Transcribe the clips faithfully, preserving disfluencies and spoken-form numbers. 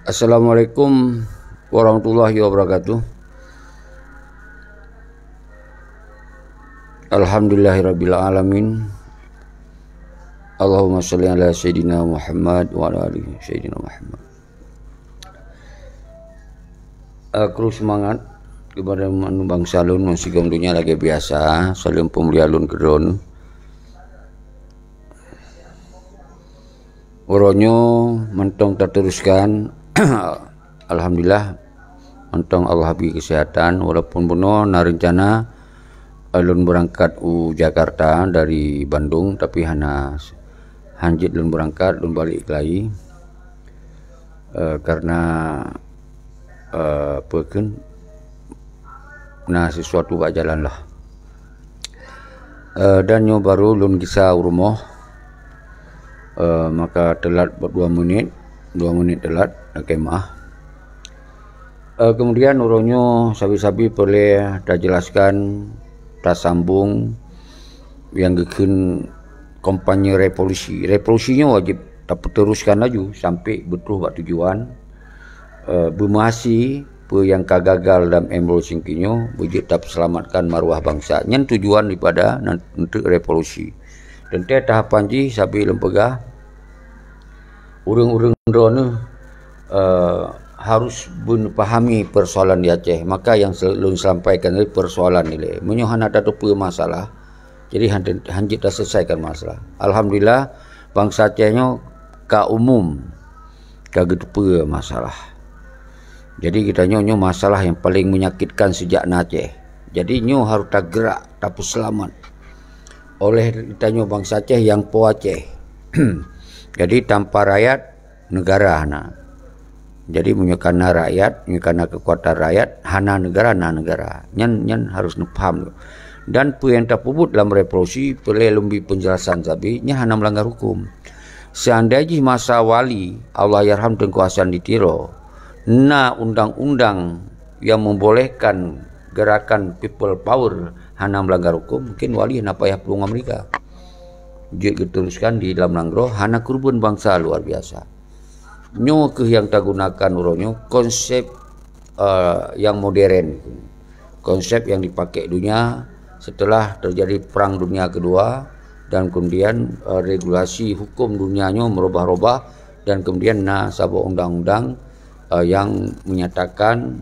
Assalamualaikum warahmatullahi wabarakatuh. Alhamdulillahirabbil alamin. Allahumma shalli ala sayyidina Muhammad wa ala ali sayyidina Muhammad. Eh, kru seumangat keupada bansa lôn nyang sigom donya lagée biasa. Saleuem peumulia lôn keudroe. Uroe nyoe mantong tateruskan. Alhamdulillah, mantong Allah bri keuseuhatan, walaupun bunoe na reuncana, eh, lôn beurangkat u Jakarta dari Bandung, tapi hana, hanjeuet lôn beurangkat, lôn balek keulayi. Eh, karena, eh, peue kheun, na sesuatu bak jalan lah. Eh, dan nyoe baru lôn gisa u rumoh, eh, maka teulat bak dua menit, dua menit teulat, lakée meuah. Eh, kemudian uroe nyoe sabe-sabe peureulée tajeulaskan, tasambong nyang geukheun kampanye revolusi. Revolusi nyoe wajéb tapeuteruskan laju sampai beutôh bak tujuan. Eh, beumeuhasi peue nyang ka gagal lam M R C nyoe, beujeuet tapeuseulamatkan maruah bansa. Nyan tujuan daripada nan untuk revolusi. Teuntée tahapan jih sabe lôn peugah, ureuëng-ureuëng droeneuh, eh, harus beupahami persoalan di Aceh. Maka nyang sel-, lôn sampaikan tadi persoalan nilai. Meunyoe hana tateupeue masalah, jadi han-, hanjeuet taselesaikan masalah. Alhamdulillah, bansa Aceh nyoe ka umum ka geuteupeue masalah. Jadi geutanyoe nyoe masalah nyang paling menyakitkan sejak na Aceh. Jadi nyoe harus tagerak, tapeuseulamat oleh geutanyoe bansa Aceh nyang po Aceh. Jadi tanpa rakyat, negara hana. Jadi meunyoe kana rakyat, meunyoe kana keukuatan rakyat, hana negara, na negara. Nyan, nyan harus neupaham. Dan peue nyang tapeubuet lam revolusi, peureulée lôn bri peunjelasan sabe, nyan hana meulanggar huköm. Seandai jih masa wali, Allahyarham Teungku Hasan di Tiro, na undang-undang nyang membolehkan gerakan people power hana meulanggar huköm, mungkin wali hana payah peulung Amerika. Jeuet geuteruskan di dalam nanggroe, hana keureubeuen bansa luar biasa. Nyoe kheueh nyang tagunakan uroe nyoe, konsep, eh, nyang modern. Konsep nyang dipakai dunia setelah terjadi Perang Dunia Kedua dan kemudian, eh, regulasi hukum dunia nyoe merubah-rubah dan kemudian na saboh undang-undang, eh, yang menyatakan,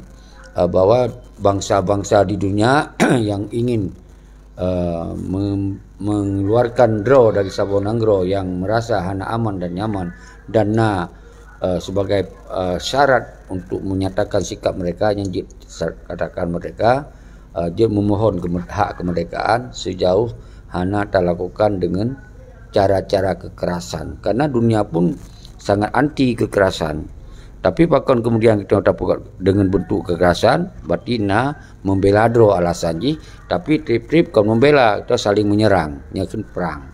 eh, bahwa bangsa-bangsa di dunia yang ingin, eh, mem-, mengeluarkan droe dari saboh nanggroe yang merasa hana aman dan nyaman dan na, eh, sebagai, eh, syarat untuk menyatakan sikap mereka yang jeuet sa-, katakan merdeka, eh, jeuet memohon kemer-, hak kemerdekaan sejauh hana talakukan dengan cara-cara kekerasan. Karena dunia pun sangat anti kekerasan. Tapi pakon kemudian kita dapat dengan bentuk kekerasan, berarti na membela droe alasan jih, tapi treb-treb kon membela, kita saling menyerang, nyan kheun perang.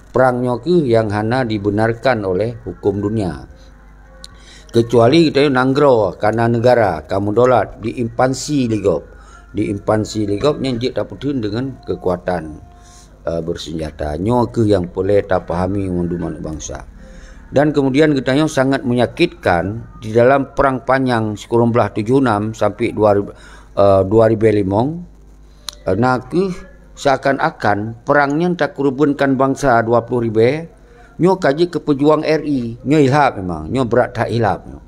Perang nyoe kheueh nyang hana dibenarkan oleh hukum dunia. Kecuali kita nanggroe, kana negara, ka meudolat, diimpansi lé gob. Diimpansi lé gob nyan jeuet tapeutheun dengan kekuatan, eh, bersenjata. Nyoe kheueh nyang peureulée tapahami mandum aneuk bansa. Dan kemudian geutanyoe sangat menyakitkan di dalam Perang Panyang sikureueng blaih tujoh enam sampai dua ribu, eh, dua ribu limong, eh, na kheueh seakan-akan perang nyan takeureubeunkan bansa dua ploh ribée, nyoe ka jeuet keu peujuang R I. Nyoe ilhab memang, nyoe brat that ilhab nyoe.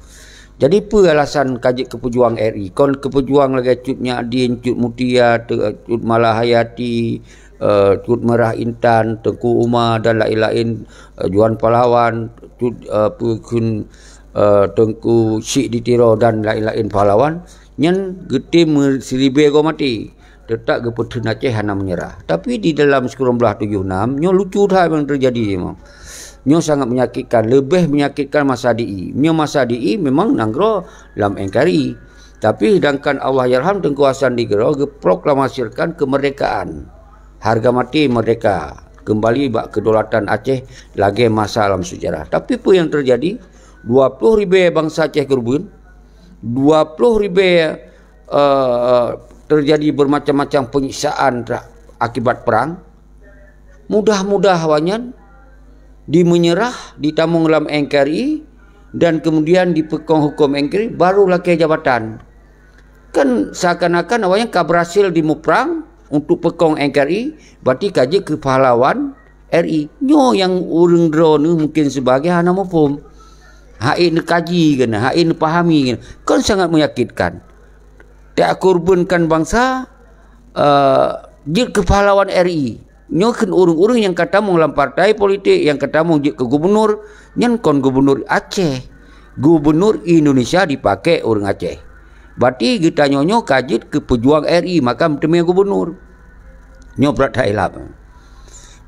Jadi peue alasan ka jeuet keu peujuang R I? Kon keu peujuang lagée Cut Nyak Dien, Cut Mutia, Te-, Cut Malahayati, eh, Cut Meurah Intan, Teungku Uma dan laén-laén, eh, Juan Pahlawan, Cut, eh, peue kheun, eh, Teungku Chik di Tiro dan laén-laén pahlawan, nyan geutem meusiribée goe maté. Teutap geupeutheun Aceh hana meunyeurah. Tapi di dalam sikureueng blaih tujoh enam, nyoe lucu that nyang teujadi memang. Nyoe sangat menyakitkan, leubeh menyakitkan masa D I. Nyoe masa D I memang nanggroe lam N K R I. Tapi sedangkan Allahyarham Teungku Hasan di Tiro geuproklamasirkan kemerdekaan. Harga mati merdeka. Kembali bak kedaulatan Aceh lagée masa lam sejarah. Tapi peue nyang teujadi? Dua ploh ribée bansa Aceh keureubeuen, dua ploh ribée, eh, terjadi bermacam-macam penyiksaan tra-, akibat perang. Mudah-mudah awaknyan dimeunyeurah, ditamong lam N K R I, dan kemudian dipeukong huköm N K R I, baru lakée jabatan. Kan seakan-akan awaknyan ka berhasil dimuprang untuk peukong N K R I, berarti ka jeuet keu pahlawan R I. Nyoe nyang ureuëng droeneuh mungkin sebagai hana muphom. Hak neukaji keunan, hak neupahami keunan. Kan sangat menyakitkan. Takorbankan bangsa, eh, jeuet keu pahlawan R I. Nyoe kheun ureuëng-ureuëng nyang ka tamong lam partai politik, nyang ka tamong jeuet keu gubunur, nyan kon gubunur Aceh. Gubunur Indonesia dipakai ureuëng Aceh. Berarti geutanyoe nyoe ka jeuet keu pejuang R I, maka meuteumé gubunur. Nyoe brat that ilab.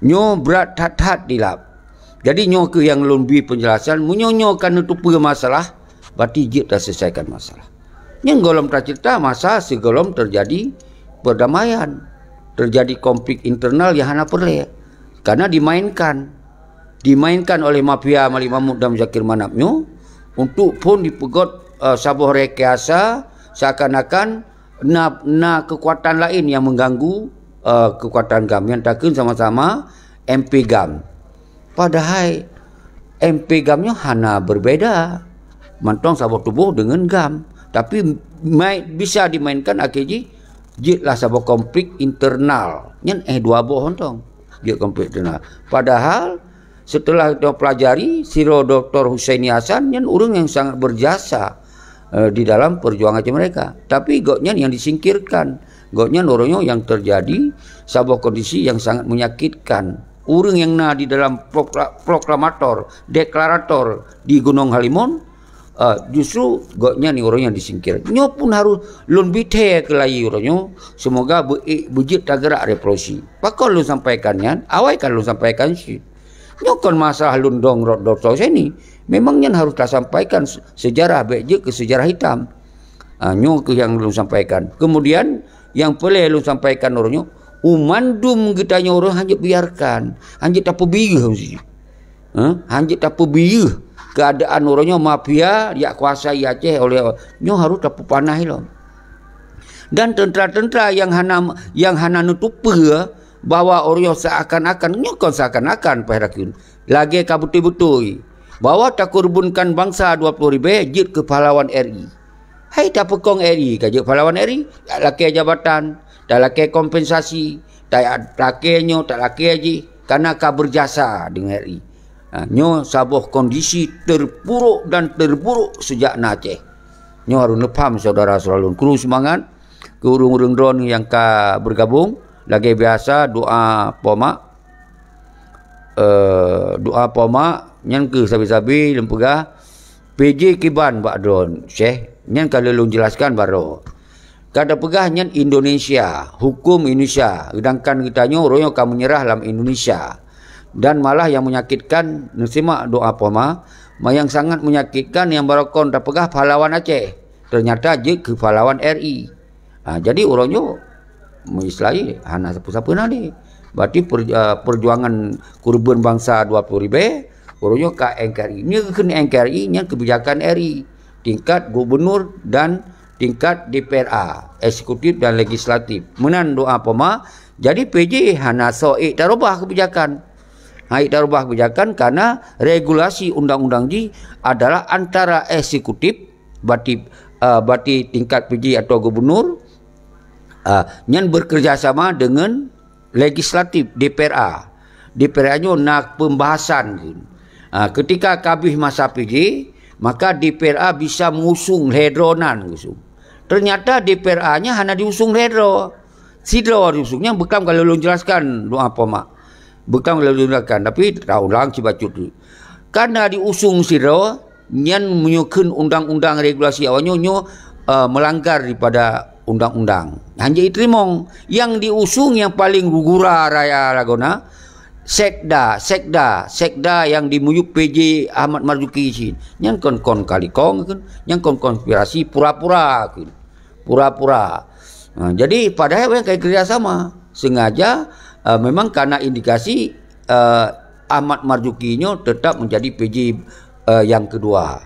Nyoe brat that-that ilab. Jadi nyoe keuh nyang lôn bri penjelasan, meunyoe nyoe ka neuteupeue masalah, berarti jeuet taselesaikan masalah. Nyang gohlom taceurita masa sigohlom terjadi perdamaian, terjadi konflik internal nyang hana peureulée. Karena dimainkan. Dimainkan oleh mafia Malik Mahmud dan Muzakir Manaf nyoe untuk phon dipeugét, eh, saboh rekayasa seakan-akan na, na kekuatan lain yang mengganggu, eh, kekuatan GAM yang takheun sama-sama M P GAM. Padahai M P GAM nyoe hana berbeda. Mantong saboh tuboh deungon GAM. Tapi mai, bisa dimainkan akhé jih, jeuetlah saboh konflik internal. Nyan eh dua boh mantong. Jeuet konflik internal. Padahal setelah kita pelajari, sidroe Doktor Husaini Hasan nyan ureuëng yang sangat berjasa, eh, di dalam perjuangan mereka. Tapi gobnyan yang disingkirkan. Gobnyan uroe nyoe yang terjadi saboh kondisi yang sangat menyakitkan. Ureuëng nyang na di dalam prokla-, proklamator, deklarator di Gunong Halimun, eh, justru gobnyan uroe nyoe disingkir. Nyoe pun harus lôn bithée keulayi uroe nyoe, semoga beu-, beujeuet tagerak revolusi. Pakon lôn sampaikan nyan? Awai kan lôn sampaikan cit. Nyoe kon masalah lôn dong rot Doktor Husaini. Memang nyan harus tasampaikan se-, sejarah, bék jeuet keu sejarah hitam. Ah, nyoe keuh nyang lôn sampaikan. Kemudian, nyang peureulée lôn sampaikan uroe nyoe, u mandum geutanyoe uroe nyoe hana jeuet biarkan, hana jeuet tapeubiyeuh meusti. Hah? Hana jeuet tapeubiyeuh keuadaan uroe nyoe mafia jak kuasai Aceh oleh nyoe harôh tapeupanaih lom. Dan teuntara-teuntara nyang hana, nyang hana neuteupeue bahwa uroe nyoe seakan-akan, nyoe kon seakan-akan, paih rakheun, lagée ka beutôi-beutôi bahwa takorbankan bansa dua ploh ribée jeuet keu pahlawan R I. Hai tapeukong R I ka jeuet pahlawan R I, talakée jabatan, talakée kompensasi, talakée nyoe, talakée jih, karena ka beujasa deungon R I. Ha, nyoe saboh kondisi terpuruk dan terburuk sejak na Aceh. Nyoe harôh neupham syedara-syedara lôn. Kru seumangat keu ureuëng-ureuëng droeneuh nyang ka beugabong, lagée biasa doa pomak, eh, doa pomak, nyan keuh sabe-sabe lôn peugah, P J kiban bak droeneuh, Syekh, nyan ka lheueh lôn jelaskan baroe. Ka tapeugah nyan Indonesia, huköm Indonesia, seudangkan geutanyoe uroe nyoe ka meunyeurah lam Indonesia. Dan malah nyang menyakitkan, neusimak doa pomak, ma nyang sangat menyakitkan nyang baroe kon tapeugah pahlawan Aceh, ternyata jeuet keu pahlawan R I. Ha, jadi uroe nyoe, meuistilah jih, hana sapeue-sapeue na lé. Berarti per-, eh, perjuangan kurban bansa dua ploh ribée, uroe nyoe ka N K R I. Nyoe kheun N K R I nyan kebijakan R I, tingkat gubernur dan tingkat D P R A, eksekutif dan legislatif. Meunan doa pomak, jadi P J hana soe ék tarubah kebijakan. Hana ék tarubah kebijakan karena regulasi undang-undang jih adalah antara eksekutif, berarti, eh, berarti tingkat P J atau gubernur, eh, nyan bekerjasama dengan legislatif, D P R A. D P R A nyoe na pembahasan. Ah, ketika ka abéh masa P J, maka D P R A bisa mengusung lhée droe nan ngusung. Ternyata D P R A nyan hana diusung lhée droe. Sidroe diusung. Nyan beukam ka lôn jelaskan doa pomak. Beukam ka lôn jelaskan, tapi taulang sibacut tu. Karena diusung sidroe, nyan meunyoe kheun undang-undang regulasi awak nyoe, nyoe, eh, melanggar daripada undang-undang. Hana jeuet jiteurimong. Nyang diusung nyang paléng gura raya lagoena, sekda, sekda, sekda nyang dimiyueb P J Ahmad Marzuki cit. Nyan kon-kon kalikong kheun, nyan kon konspirasi pura-pura kheun. Pura-pura. Ha, jadi padahai awaknyan ka kerja sama. Sengaja, eh, memang karena indikasi, eh, Ahmad Marzuki nyoe tetap menjadi P J, eh, yang kedua.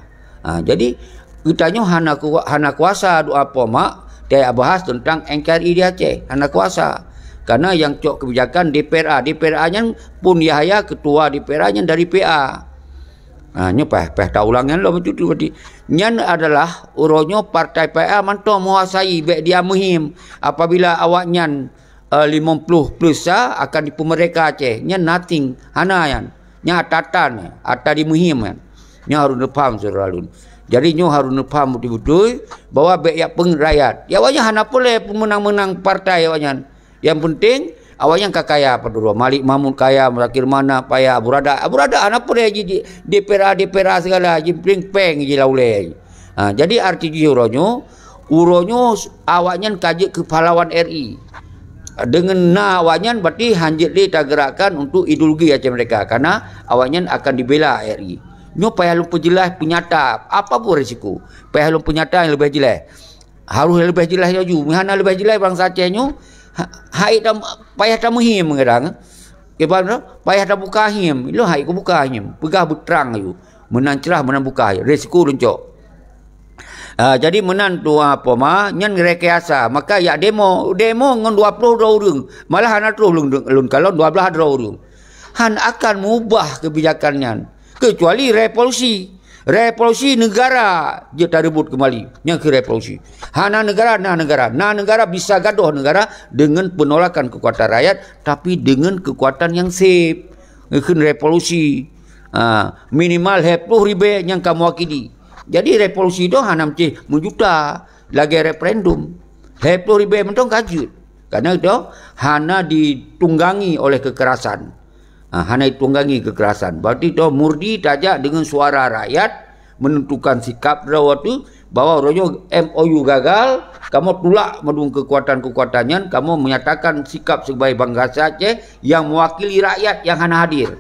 Ha, jadi geutanyoe hana ku-, hana kuasa doa pomak tajak bahas tentang N K R I di Aceh. Hana kuasa. Karena nyang cok kebijakan D P R A. D P R A nyan pun Yahya ketua D P R A nyan dari P A. Ha, nyoe payah, payah taulang nyan lom beutôi berarti. Nyan adalah uroe nyoe partai P A mantong menguasai, bèk dia muhim. Apabila awaknyan, eh, lima puluh plus sa akan dipeumerdeka Aceh, nyan nothing, hana nyan. Nyan ata-ata nyan, ata di muhim nyan. Nyoe harôh neupaham syedara lôn. Jadi nyoe harôh neupaham beutôi-beutôi bahwa bèk jak peungeut rakyat. Ya awaknyan hana peureulèe peumeunang-meunang partai awaknyan. Yang penting, awaknyan ka kaya padum droe. Malik Mahmud kaya, Muzakir Manaf kaya, Abu Radak. Abu Radak hana peureulèe ji, ji D P R A, D P R A segala, ji pling peng ji lam ulèe. Ha, jadi arti jih uroe nyoe, uroe nyoe awaknyan ka jeuet keu pahlawan R I. Deungon na awaknyan berarti hanjeuet lé tageurakkan untuk ideologi Aceh Merdeka. Karena awaknyan akan dibela R I. Nyoe payah lôn peujeulaih peunyata, apa pun risiko. Payah lôn peunyata nyang leubeh jeulaih. Harôh leubeh jeulaih laju. Meuhana leubeh jeulaih bansa Aceh nyoe, ha-, hai tam-, payah tamuhim kadang. Ibarat payah tabuka him. Lôn hai kubuka him. Peugah beutrang laju. Meunan crah, meunan buka. Risiko lôn cok. Ah, jadi meunan tuan poma, nyan rekayasa. Maka yak demo, demo ngon dua ploh droe ureueng. Malah hana troh lôn, lôn kalon dua blaih droe ureueng. Han akan mubah kebijakan nyan. Kecuali revolusi. Revolusi negara jeuet tareubot keumbali. Nyan keuh revolusi. Hana negara, na negara. Na negara bisa gadoh negara deungon penolakan kekuatan rakyat, tapi deungon kekuatan nyang sép. Nyan keuh revolusi. Ha, minimal lhèe ploh ribèe nyang ka mewakili. Jadi revolusi tu hana meusti meujuta lagèe referendum. Lhèe ploh ribèe mantong ka jeuet. Karena itu hana ditunggangi oleh kekerasan. Ha, hana ditunggangi kekerasan. Berarti tu murni tajak deungon suara rakyat menentukan sikap droe tu bahwa uroe nyoe M O U gagal, kamoe tulak mandum kekuatan-kekuatan nyan, kamoe menyatakan sikap sebagai bansa Aceh yang mewakili rakyat yang hana hadir.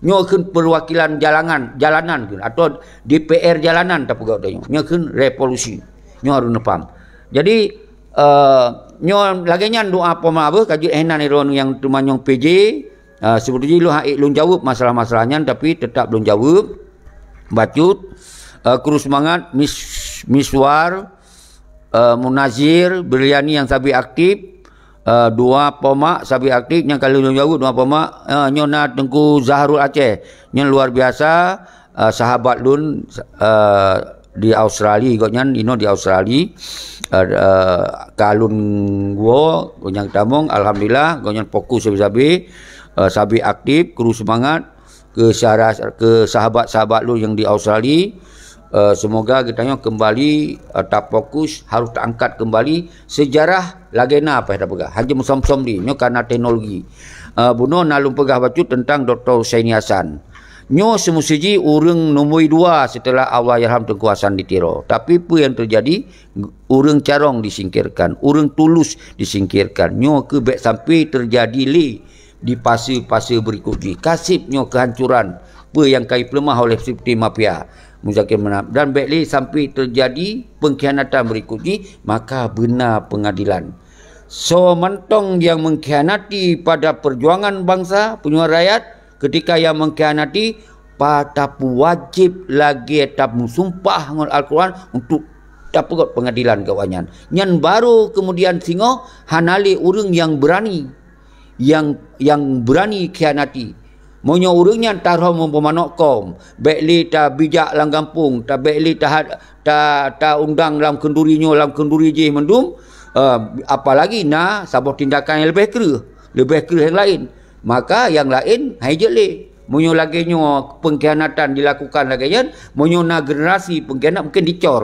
Nyoe kheun perwakilan jalangan, jalanan kheun, atau D P R jalanan tapeugah tanyoe. Nyoe kheun revolusi. Nyoe harôh neupaham. Jadi, eh, nyoe lagèe nyan doa poma beuh, ka jeuet hènan droeneuh nyang teumanyong P J. Ah, sebetulnya lôn hana ék lôn jaweueb masalah-masalah nyan, tapi tetap lôn jaweueb. Bacut, ah, kru seumangat, Mis-, Miswar, ah, Munazir, Briliani nyang sabe aktif, ah, dua poma sabe aktif, nyang ka lôn jaweueb dua poma, ah, nyoe na Teungku Zahrul Aceh, nyan luar biasa, ah, sahabat lôn, ah, di Australia, gobnyan inoe di Australia, ah, ah, ka lôn woe, gobnyan tamong, alhamdulillah, gobnyan fokus sabe-sabe, eh, sabe aktif, kru seumangat keu syara-, keu sahabat-sahabat lôn nyang di Australia. Eh, semoga geutanyoe keumbali, eh, tafokus, harôh taangkat keumbali sejarah lagèe na payah tapeugah. Hana meusom-som di, nyoe karena teknologi. Eh, bunoe na lôn peugah bacut teuntang Doktor Husaini Hasan. Nyoe seumeusti jih ureueng nomor dua seuteulah Allahyarham Teungku Hasan di Tiro. Tapi peue nyang teujadi? Ureueng carông disingkirkan, ureueng tulus disingkirkan. Nyoe keuh bèk sampai teujadi lé di fase-fase beurikot jih. Ka sép nyoe keuhancoran peue nyang ka jipeuleumah oleh Siti Mafia Muzakir Manaf. Dan bèk lé sampai teujadi peungkhianatan beurikot jih, maka beuna peungadilan. Soe mantong nyang meungkhianati pada peujuangan bansa, peujuangan rakyat, ketika nyang meungkhianati, pa tapeuwajéb lagèe tameusumpah ngon Al-Quran untuk tapeugot peungadilan keu awaknyan. Nyan barô keumudian singoh hana lé ureueng nyang beurani, nyang, nyang beurani khianati. Meunyoe ureueng nyan taroh meupeumanok kông, bèk lé tabijak lam gampông, ta-, bèk lé tahat-, ta-, taundang lam keunduri nyoe, lam keunduri jih mandum, eh, apalagi na saboh tindakan nyang leubeh kreueh, leubeh kreueh nyang laén. Maka nyang laén hai jeuet lé. Meunyoe lagèe nyoe peungkhianatan dilakukan lagèe nyan, meunyoe na generasi peungkhianat mungken dicor.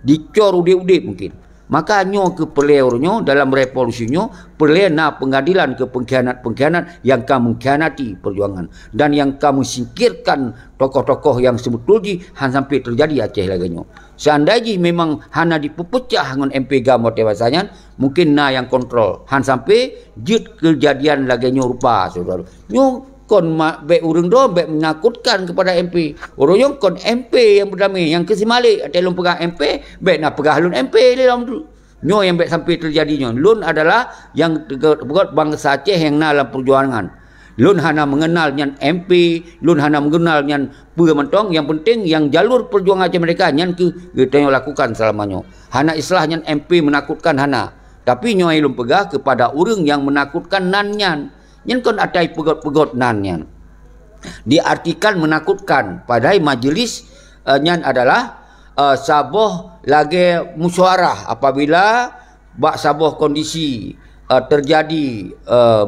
Dicor udép-udép mungken. Maka nyoe keuh peureulèe uroe nyoe dalam revolusi nyoe, peureulèe na peungadilan keu peungkhianat-peungkhianat nyang ka meungkhianati peujuangan dan nyang ka meusingkirkan tokoh-tokoh nyang seubeutôi jih han sampai teujadi Aceh lagèe nyoe. Seandai jih memang hana dipeupeucah ngon M P GAM watèe masa nyan, mungken na nyang kontrol. Han sampai jeuet keujadian lagèe nyoe rupa, syedara. Nyoe kon ma-, bèk ureueng droe bèk menakutkan kepada M P. Uroe nyoe kon M P nyang beudamé, nyang keu si Malik, watèe lôn peugah M P, bèk na peugah lôn M P lé lom tu. Nyoe nyang bèk sampai teujadi nyoe. Lôn adalah nyang teuga-, peugöt bansa Aceh nyang na lam peujuangan. Lôn hana meungenal nyan M P, lôn hana meungenal nyan peue mantong, nyang penting nyang jalur peujuangan Aceh Merdeka nyan keuh geutanyoe lakukan seulama nyoe. Hana istilah nyan M P meunakutkan, hana. Tapi nyoe lôn peugah keupada ureueng nyang meunakutkan nan nyan. Nyan kon ata jipeugöt-peugöt nan nyan. diartikan menakutkan, padahai majlis, eh, nyan adalah, eh, saboh lagée musyawarah apabila bak saboh kondisi, eh, terjadi, eh,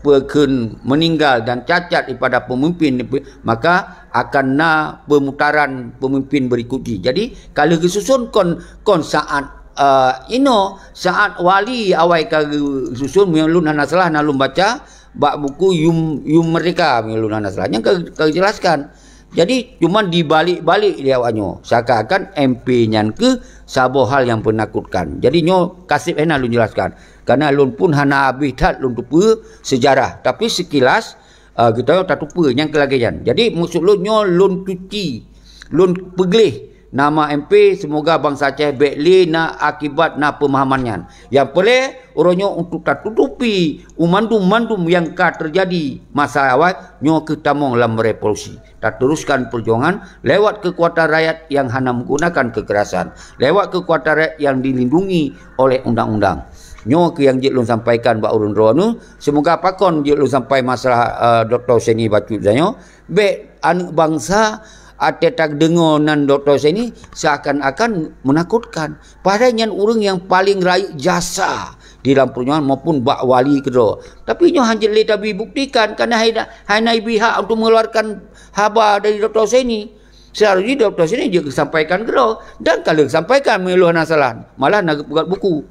pe-, kheun meninggal dan cacat daripada pemimpin, maka akan na pemutaran pemimpin berikut jih. Jadi, ka lheueh geususun kon, kon saat, eh, inoe, saat wali awai ka geususun, meunyoe lôn hana salah, na lôn baca bak buku Yum, Yum Merdeka, meunyoe lôn hana salah. Nyan ka, ka geujelaskan. Jadi, cuma dibalik-balik lé awak nyoe. Seakan-akan M P nyan keuh saboh hal nyang penakutkan. Jadi, nyoe ka seb hana lôn jelaskan. Karena lôn pun hana habéh that lôn tupeue sejarah. Tapi sekilas, ah, geutanyoe tatupeue nyang keu lagée nyan. Jadi, maksud lôn nyoe lôn cuci, lôn peugleh nama M P, semoga bansa Aceh bék lé na akibat na pemahaman nyan. Nyang peureulée, uroe nyoe untuk tatutupi mandum-mandum nyang ka teujadi masa awai, nyoe keuh tamong lam revolusi. Tateruskan peujuangan lewat keukuatan rakyat nyang hana meugunakan keukerasan, lewat keukuatan rakyat nyang dilindungi oleh undang-undang. Nyoe keuh nyang jeuet lôn sampaikan bak ureuëng droeneuh. Semoga pakon jeuet lôn sampai masalah, eh, Dokto Seni bacut tanyoe. Bék aneuëk bansa até tadeungoe nan Dokto Seni seakan-akan menakutkan. Padahai nyan ureuëng nyang paleng rayeuk jasa di lam peujuangan maupun bak wali keudroe. Tapi nyoe hana jeuet lé tabi buktikan, karena hai na, hai na ibi hak untuk mengeluarkan haba dari Dokto Seni. Seharusnya Dokto Seni jeuet geusampaikan keudroe. Dan ka lheueh geusampaikan meunyoe lôn hana salah, malah na geupeugét buku.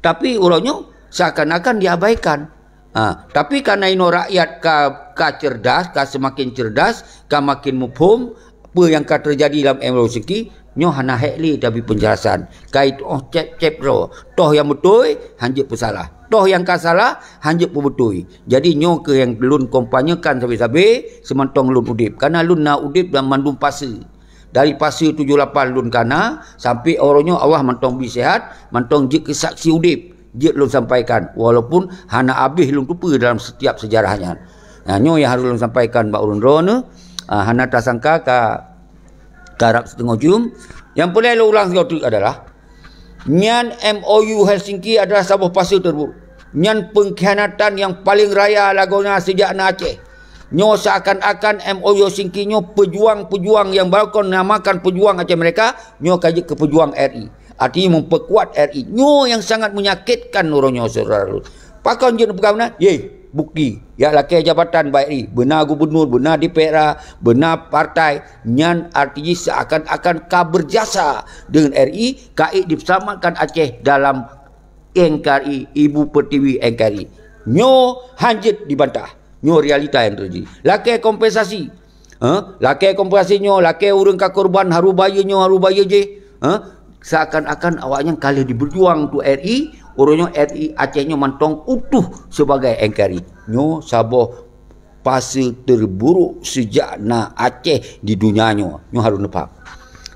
Tapi uroe nyoe seakan-akan diabaikan. Ha, tapi karena inoe rakyat ka, ka cerdas, ka semakin cerdas, ka makin muphom peue nyang ka teujadi lam M Rosyaki, nyoe hana hék lé tabi penjelasan. Ka itoh cép-cép droe. Toh nyang beutôi, hanjeuet peusalah. Toh nyang ka salah, hanjeuet peubeutôi. Jadi nyoe keuh nyang lôn kompanyekan sabe-sabe seumantong lôn udeb. Karena lôn na udeb lam mandum fase. Dari fase tujoh lapan lôn kana, sampai uroe nyoe Allah mantong bri sihat, mantong jeuet keu saksi udeb. Jeuet lôn sampaikan, walaupun hana habéh lôn tupeue dalam setiap sejarah nyan. Nah, nyoe nyang harôh lôn sampaikan bak ureuëng droeneuh, ah, hana tasangka ka karab siteungoh jeuem. Nyang peureulée lôn ulang sigoe teuk adalah, nyan M O U Helsinki adalah saboh fase terburuk. Nyan pengkhianatan nyang paleng raya lagoena sejak na Aceh. Nyoe seakan-akan M O U Helsinki nyoe peujuang-peujuang nyang barokon namakan peujuang Aceh Merdeka, nyoe ka jeuet keu peujuang R I. Artinya memperkuat R I. Nyoe nyang sangat menyakitkan uroe nyoe, syedara lôn. Pakon jeuet neupeugah meunan? Yeh, bukti. Jak lakée jabatan bak R I. Beuna gubunur, beuna D P R A, beuna partai. Nyan artinya seakan-akan ka berjasa dengan R I, ka ék diseulamatkan Aceh dalam N K R I, ibu pertiwi N K R I. Nyoe hanjeuet dibantah. Nyoe realita nyang teujadi. Lakée kompensasi. Ha? Lakée kompensasi nyoe, lakée ureuëng ka korban, harôh bayeue nyoe, harôh bayeue jih. Ha? Seakan-akan awaknyan ka lheueh diberjuang untuk R I, uroe nyoe R I Aceh nyoe mantong utuh sebagai N K R I. Nyoe saboh fase terburuk sejak na Aceh di dunia nyoe. Nyoe harôh neupaham.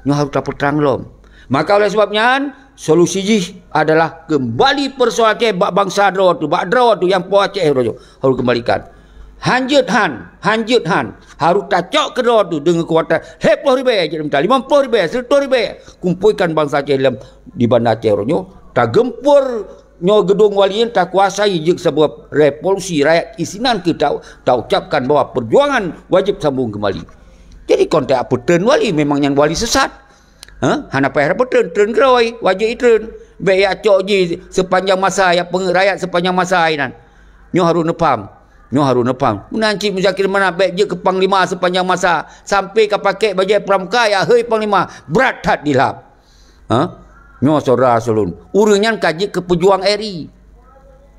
Nyoe harôh tapeutrang lom. Maka oleh sebab nyan, solusi jih adalah keumbali peusoalan Aceh bak bansa droe teuh, bak droe teuh nyang po Aceh uroe nyoe. Harôh keumbalikan. Hanjeuet han, hanjeuet han. Harôh tacok keudroe teuh deungon keukuatan lhée ploh ribée, jeuet mita limong ploh ribée, sireutoh ribée. Kumpuikan bansa Aceh lam di Banda Aceh uroe nyoe. Tageumpor nyoe geudong wali nyan takuasai jeuet saboh revolusi rakyat isinan keu ta-, taucapkan bahwa perjuangan wajib sambung kembali. Jadi kon tapeutreun wali, memang nyan wali sesat. Ha? Hana payah tapeutreun, treun keudroe, wajéb itreun. Bék jak cok jih sepanjang masa, jak peungeuet rakyat sepanjang masa inan. Nyoe harôh neupaham. Nyoe harôh neupaham. Meunan cit Muzakir Manaf bék jeuet keu panglima sepanjang masa. Sampai ka pakai bajée pramuka, ya hei panglima, brat that dilhab. Ha? Nyoe syedara lôn. Ureuëng nyan ka jeuet keu peujuang R I.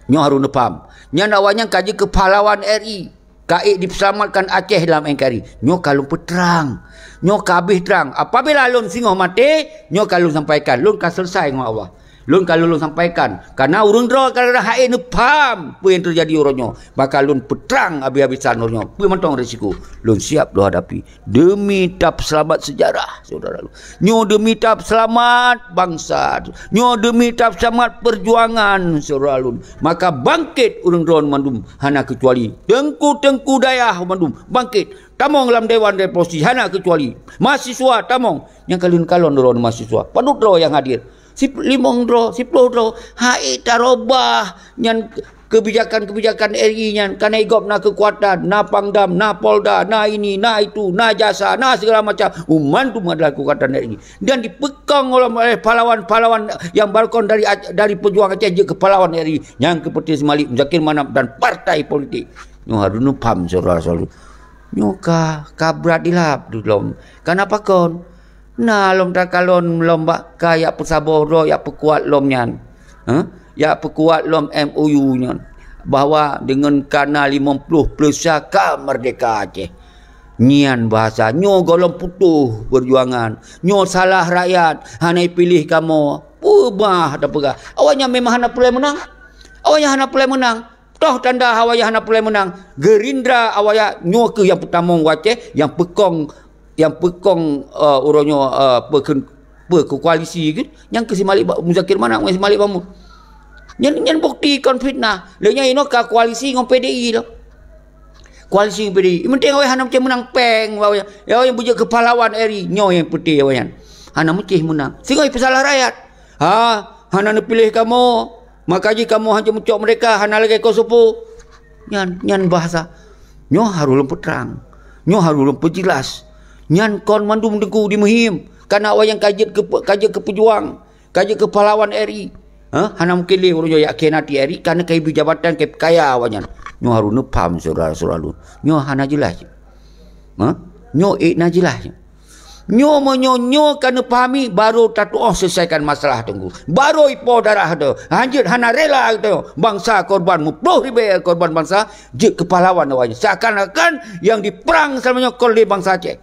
Nyoe harôh neupaham. Nyan awaknyan ka jeuet keu pahlawan R I. Ka ék dipeuselamatkan Aceh lam N K R I. Nyoe ka lôn peutrang. Nyoe ka habéh trang. Apabila lôn singoh maté, nyoe ka lôn sampaikan. Lôn ka selesai ngon Allah. Lôn ka lôn sampaikan. Karena ureuëng droe ka lôn hase neupaham peue nyang teujadi uroe nyoe. Maka lôn peutrang habéh-habésan uroe nyoe. Peue mantong risiko. Lôn siap lôn hadapi. Demi tapeuseulamat seujarah, syedara lôn. Nyoe demi tapeuseulamat bansa. Nyoe demi tapeuseulamat peujuangan, syedara lôn. Maka bangkét ureuëng droe mandum hana keucuali. Teungku-teungku dayah mandum bangkét. Tamong lam Dewan Revolusi hana keucuali. Mahasiswa tamong. Nyang ka lheueh kalon droe mahasiswa. Padub droe nyang hadir. Sip-, limong droe, siploh droe. Hai tarobah nyan Kebijakan-kebijakan R I nyan, karena i gob na kekuatan, na Pangdam, na Polda, na ini, na itu, na jasa, na segala macam. Uman tu adalah kekuatan R I. Dan dipeukong oleh, oleh pahlawan-pahlawan yang balkon dari Ac-, dari pejuang Aceh jeuet keu pahlawan R I. Nyang keu Peuti Seumalik, Muzakir Manaf dan partai politik. Nyoe harus neupaham, saudara-saudara. Nyoe ka, ka brat ilap di lom. Kenapa kon? Na lom takalon lom bak ka yak peusaboh droe, yak peukuat lom nyan. Hah? Yak peukuat lom M O U nyan. Bahwa deungon kana limong ploh plus ka merdeka Aceh. Nyan bahasa nyoe gohlom putôh peujuangan. Nyoe salah rakyat, hana ipiléh kamoe. Peubah tapeugah. Awaknyan memang hana peureulée meunang. Awaknyan hana peureulée meunang. Toh tanda awaknyan hana peureulée meunang. Gerindra awaknyan nyoe keuh nyang peutamong u Aceh, nyang peukong, nyang peukong, eh, uroe nyoe, eh, peukheun-, peu keu koalisi keuh, nyang keuh si Malik Ba-, Muzakir Manaf ngon si Malik Mahmud. Nyan, nyan bukti kon fitnah. Lé nyan inoe ka koalisi ngon P D I lom. Koalisi ngon P D I. Yang penting awaknyan hana meucéh meunang péng, awaknyan. Ya, awaknyan beujeuet keu pahlawan R I. Nyoe nyang peuté awaknyan. Hana meucéh meunang. Singoh ipeusalah rakyat. Ha, hana neupiléh kamoe. Maka jih kamoe hanjeuet meucok merdeka, hana lagée Kosovo. Nyan, nyan bahasa. Nyoe harôh lôn peutrang. Nyoe harôh lôn peujeulaih. Nyan kon mandum Teungku di Muhim. Kana awaknyan ka jeuet keu, ka jeuet keu peujuang, ka jeuet keu pahlawan R I. Ha? Hana mungken lé ureuëng nyoe yak khianati R I, kana ka ibri jabatan, ka kaya awaknyan. Nyoe harôh neupaham, syedara-syedara lôn. Nyoe hana jeulaih. Ha? Nyoe ék na jeulaih. Nyoe meunyoe nyoe ka neupahami, barô tatuoh selesaikan masalah Teungku. Barô ipo darah teuh. Hanjeuet hana rela teuh. Bansa korban, meuplôh ribée korban bansa, jeuet keu pahlawan awaknyan. Seakan-akan yang diperang selama nyoe kon lé bansa Aceh.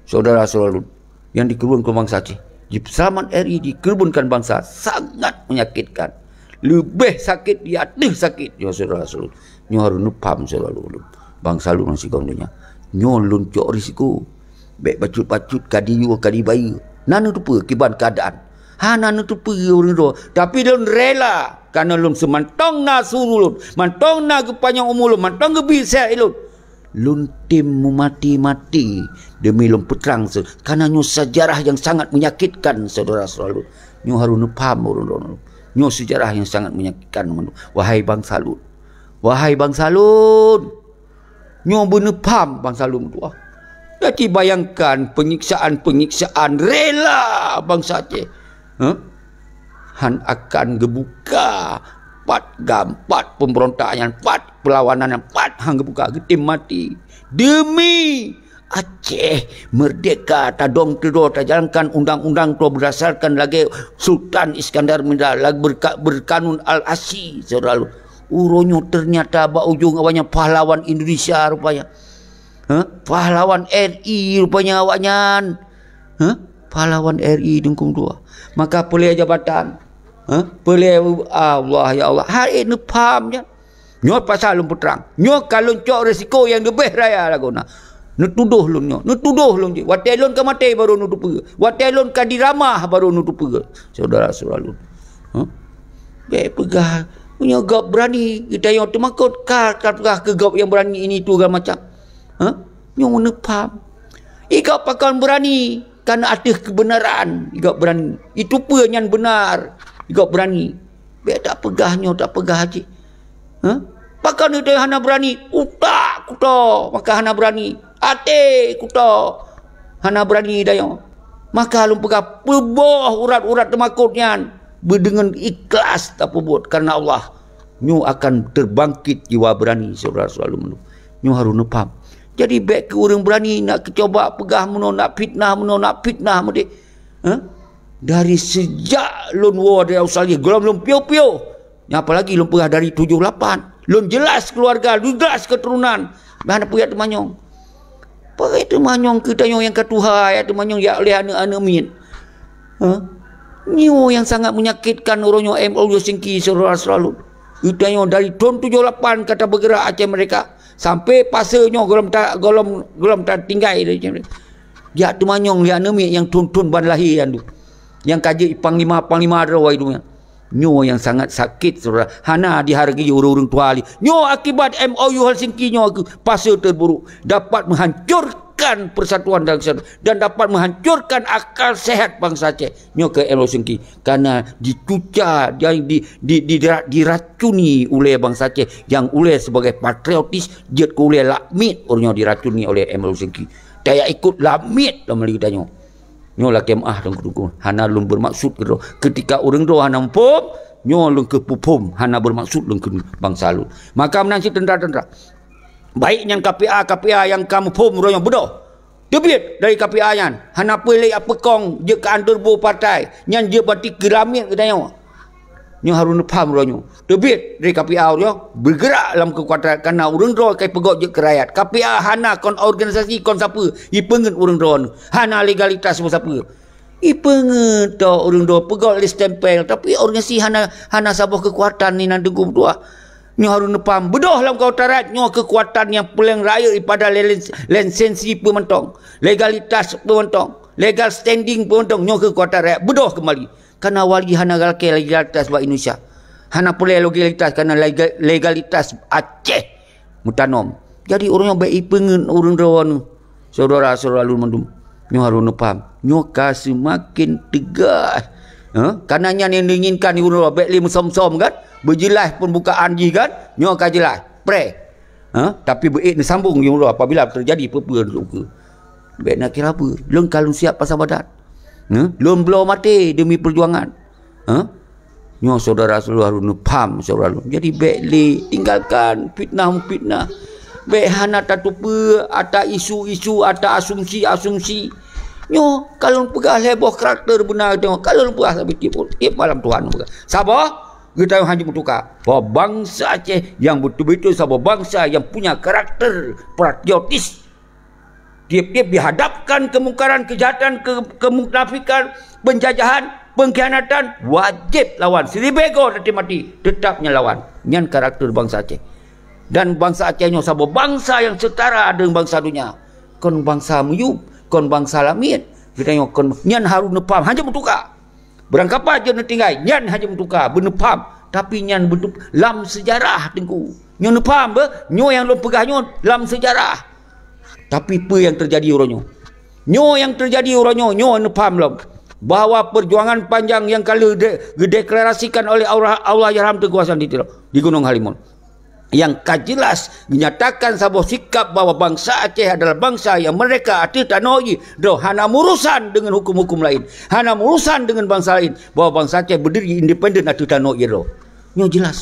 Syedara-syedara lôn, yang dikeureubeuen keu bansa Aceh. Jipeuseulamat R I, dikeureubeuen keu bansa, sangat menyakitkan. Leubeh sakét di ateueh sakét nyoe, syedara-syedara lôn. Nyoe harôh neupaham, syedara lôn. Bansa lôn nyang sigom donya. Nyoe lôn cok risiko. Bék bacut-bacut ka diyue, ka dibayeue. Na neuteupeue kiban keuadaan. Hana neuteupeue ureuëng droe. Tapi lôn rela, kareuna lôn seumantong na su lôn, mantong na geupanyang umu lôn, mantong geubri seuhat lôn. Lôn tem meumaté-maté demi lôn peutrang se-, kareuna nyoe seujarah nyang sangat menyakitkan, syedara-syedara lôn. Nyoe harôh neupaham ureuëng droeneuh. Nyoe seujarah nyang sangat menyakitkan, wahai bansa lôn. Wahai bansa lôn! Nyoe beuneupaham bansa lôn tuah. Jadi bayangkan penyiksaan-penyiksaan rela bansa Aceh. Huh? Han akan geubuka pat GAM, pat pemberontak nyan, pat perlawanan nyan, pat han geubuka, geutem maté. Demi Aceh merdeka, tadong teudoe, tajalankan undang-undang tu berdasarkan lagée Sultan Iskandar Muda, lagée berka-, berkanun Al-Asyi, syedara lôn. Uroe nyoe ternyata bak ujong awaknyan pahlawan Indonesia rupanya. Huh? Pahlawan R I rupanya awaknyan. Huh? Pahlawan R I dengkung dua. Maka peulée jabatan. Huh? Peulée, Allah, ya Allah. Hai neupaham nyan. Nyoe pasal lôn peutrang. Nyoe ka lôn cok risiko nyang leubeh raya lagoe na. Neutudoh lôn nyoe. Neutudoh lôn jih. Watée lôn ka maté baru neuteupeue. Watée lôn ka diramah baru neuteupeue. Syedara-syedara lôn. Huh? Bék peugah, meunyoe gob beurani, geutanyoe teumakot, ka tapeugah keu gob nyang beurani ini tu segala macam. Huh? Nyoe neupaham. I gob pakon beurani, kareuna ateueh keubeunaran i gob beurani. Iteupeue nyan beunar, i gob beurani. Bék tapeugah nyoe, tapeugah jih. Huh? Pakon geutanyoe hana beurani, utak kuto, maka hana beurani. Até kuto, hana beurani tanyoe. Maka lôn peugah, peuboh urat-urat teumakot nyan, beudeungon ikhlas tapeubuet kareuna Allah. Nyoe akan teubangkét jiwa beurani, syedara-syedara lôn. Nyoe harôh neupaham. Jadi, bék keu ureuëng beurani nak keucoba peugah meunoe, nak fitnah meunoe, nak fitnah meudéh. Hah? Dari sejak lôn woe dari Australia, gohlom lôn piôh-piôh. Nyan apalagi lôn peugah dari tujoh lapan. Lôn jeulaih keuluwarga, lôn jeulaih keuturonan. Bah na peue jak teumanyong. Peue teumanyong keu tanyoe nyang ka tuha, jak teumanyong jak lé aneuëk-aneuëk miet. Hah? Nyoe nyang sangat menyakitkan uroe nyoe M O U Helsinki, syedara-syedara lôn. Geutanyoe dari thon tujoh lapan ka tabeugeurak Aceh Merdeka. Sampai pase nyoe gohlom ta-, gohlom, gohlom tatinggai dari Aceh Merdeka. Jak teumanyong lé aneuëk miet nyang thon-thon ban lahé nyan tu. Nyang ka jeuet panglima-panglima droe itu nyan. Nyoe nyang sangat sakét, syedara. Hana dihargai ureuëng-ureuëng tuha lé. Nyoe akibat M O U Helsinki nyoe keuh fase terburuk. Dapat menghancur-, menghancurkan persatuan dan kesatuan, dan dapat menghancurkan akal sehat bangsa Aceh. Nyoe keuh M Rosyngki, karena dicuca, di, di, di, di, diracuni oleh bangsa Aceh nyang ulée sebagai patriotis, jeuet keu ulée lakmiet, ureuëng nyoe diracuni oleh M Rosyngki. Tajak ikot lakmiet lom lé geutanyoe. Nyoe lakée meuáh, Teungku-teungku, hana lôn beumaksud keudroe. Keutika ureuëng droe hana muphom, nyoe lôn keuh puphom, hana beumaksud lôn keu bangsa lôn. Maka meunan cit teuntara-teuntara, baik nyan K P A, K P A nyang ka muphom uroe nyoe, beudôh. Teubiet dari K P A nyan, hana peue lé jak peukong jeuet keu underball partai, nyan jeuet bati keu lakmiet geutanyoe. Nyoe harôh neupham uroe nyoe. Teubiet dari K P A uroe nyoe, beugerak lam keukuatan, karena ureuëng droe ka ipeugöt jeuet keu rakyat. K P A hana kon organisasi kon sapeue, ipeungeut ureuëng droe nyoe. Hana legalitas sapeue-sapeue. Ipeungeut toh ureuëng droe peugöt lé stempel, tapi organisasi hana, hana saboh keukuatan inan Teungku meutuah. Nyoe harôh neupham, beudôh lam kota rakyat nyoe keukuatan nyang paleng rayeuk daripada len-, lisensi peue mantong, legalitas peue mantong, legal standing peue mantong, nyoe keukuatan rakyat beudôh keumbali. Karena wali hana galakée legalitas bak Indonesia. Hana peureulée legalitas karena lega-, legalitas Aceh meutanom. Jadi ureuëng nyoe bék ipeungeut ureuëng droe nyoe. Syedara-syedara lôn mandum, nyoe harôh neupham. Nyoe ka seumaken teugas. Ha? Karena nyan nyang diinginkan ureuëng droe, bék lé meusom-som kan? Beujeulaih peumbukaan jih kan? Nyoe ka jeulaih. Preh. Ha? Tapi beuék neusambong jih uroe apabila teujadi peue-peue luka. Bék na kira peue. Lôn ka lôn siap pasang badan. Ha? Lôn bloe maté demi peujuangan. Ha? Nyoe syedara-syedara lôn, neupham syedara lôn. Jadi bék lé tinggalkan fitnah-fitnah. Bék hana tateupeue ata isu-isu, ata asumsi-asumsi. Nyoe ka lôn peugah lhée boh karakter beuna teuh, ka lôn peugah sabe tieb, tieb malam Tuhan peugah. Saboh, geutanyoe hana meutuka. Bahwa bangsa Aceh nyang beutôi-beutôi saboh bangsa nyang punya karakter patriotis. Tieb-tieb dihadapkan kemungkaran, kejahatan, ke-, kemunafikan, penjajahan, pengkhianatan, wajéb lawan. Siribée goe teuntée maté, teutap nyan lawan. Nyan karakter bangsa Aceh. Dan bangsa Aceh nyoe saboh bangsa nyang setara deungon bangsa donya. Kon bangsa miyueb, kon bangsa lamiet. Geutanyoe kon, nyan harôh neupham, hana meutuka. Beurangkapat jeuet neutinggai, nyan hana meutuka, beuneupham. Tapi nyan beutôi lam seujarah, Teungku. Nyoe neupham beuh, nyoe nyang lôn peugah nyoe lam seujarah. Tapi peue nyang teujadi uroe nyoe? Nyoe nyang teujadi uroe nyoe, nyoe neupham lom, bahwa perjuangan panjang nyang ka lheueh de-, geudeklarasikan oleh Allah, Allahyarham Teungku Hasan di Tiro, di Gunong Halimun. Nyang ka jeulaih geunyatakan saboh sikap bahwa bansa Aceh adalah bansa nyang merdeka ateueh tanoh jih, droe hana meurusan deungon huköm-huköm laén, hana meurusan deungon bansa laén, bahwa bansa Aceh beudiri independen ateueh tanoh jih droe. Nyoe jeulaih.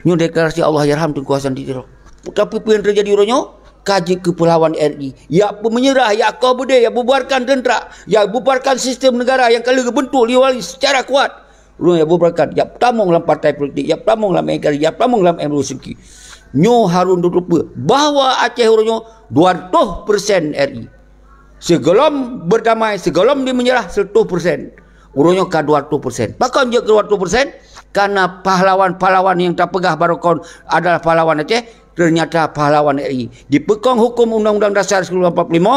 Nyoe deklarasi Allahyarham Teungku Hasan di Tiro. Tapi peue nyang teujadi uroe nyoe? Ka jeuet keu pahlawan R I. Jak peumeunyeurah, jak koh beudé, jak bubarkan teuntra, jak bubarkan sistem negara nyang ka lheueh geubeuntuk lé wali seucara kuat. Ureuëng nyang bubarkan, jak tamong lam partai politik, jak tamong lam N K R I, jak tamong lam M R U Singki. Nyoe harôh neuteupeue bahwa Aceh uroe nyoe dua ratus persen R I. Sigohlom beudamai, sigohlom dimeunyeurah, seratus persen. Uroe nyoe ka dua ratus persen. Pakon jeuet keu dua ratus persen? Karena pahlawan-pahlawan nyang tapeugah baroe kon adalah pahlawan Aceh, ternyata pahlawan R I. Dipeukong huköm Undang-Undang Dasar seribu sembilan ratus empat puluh lima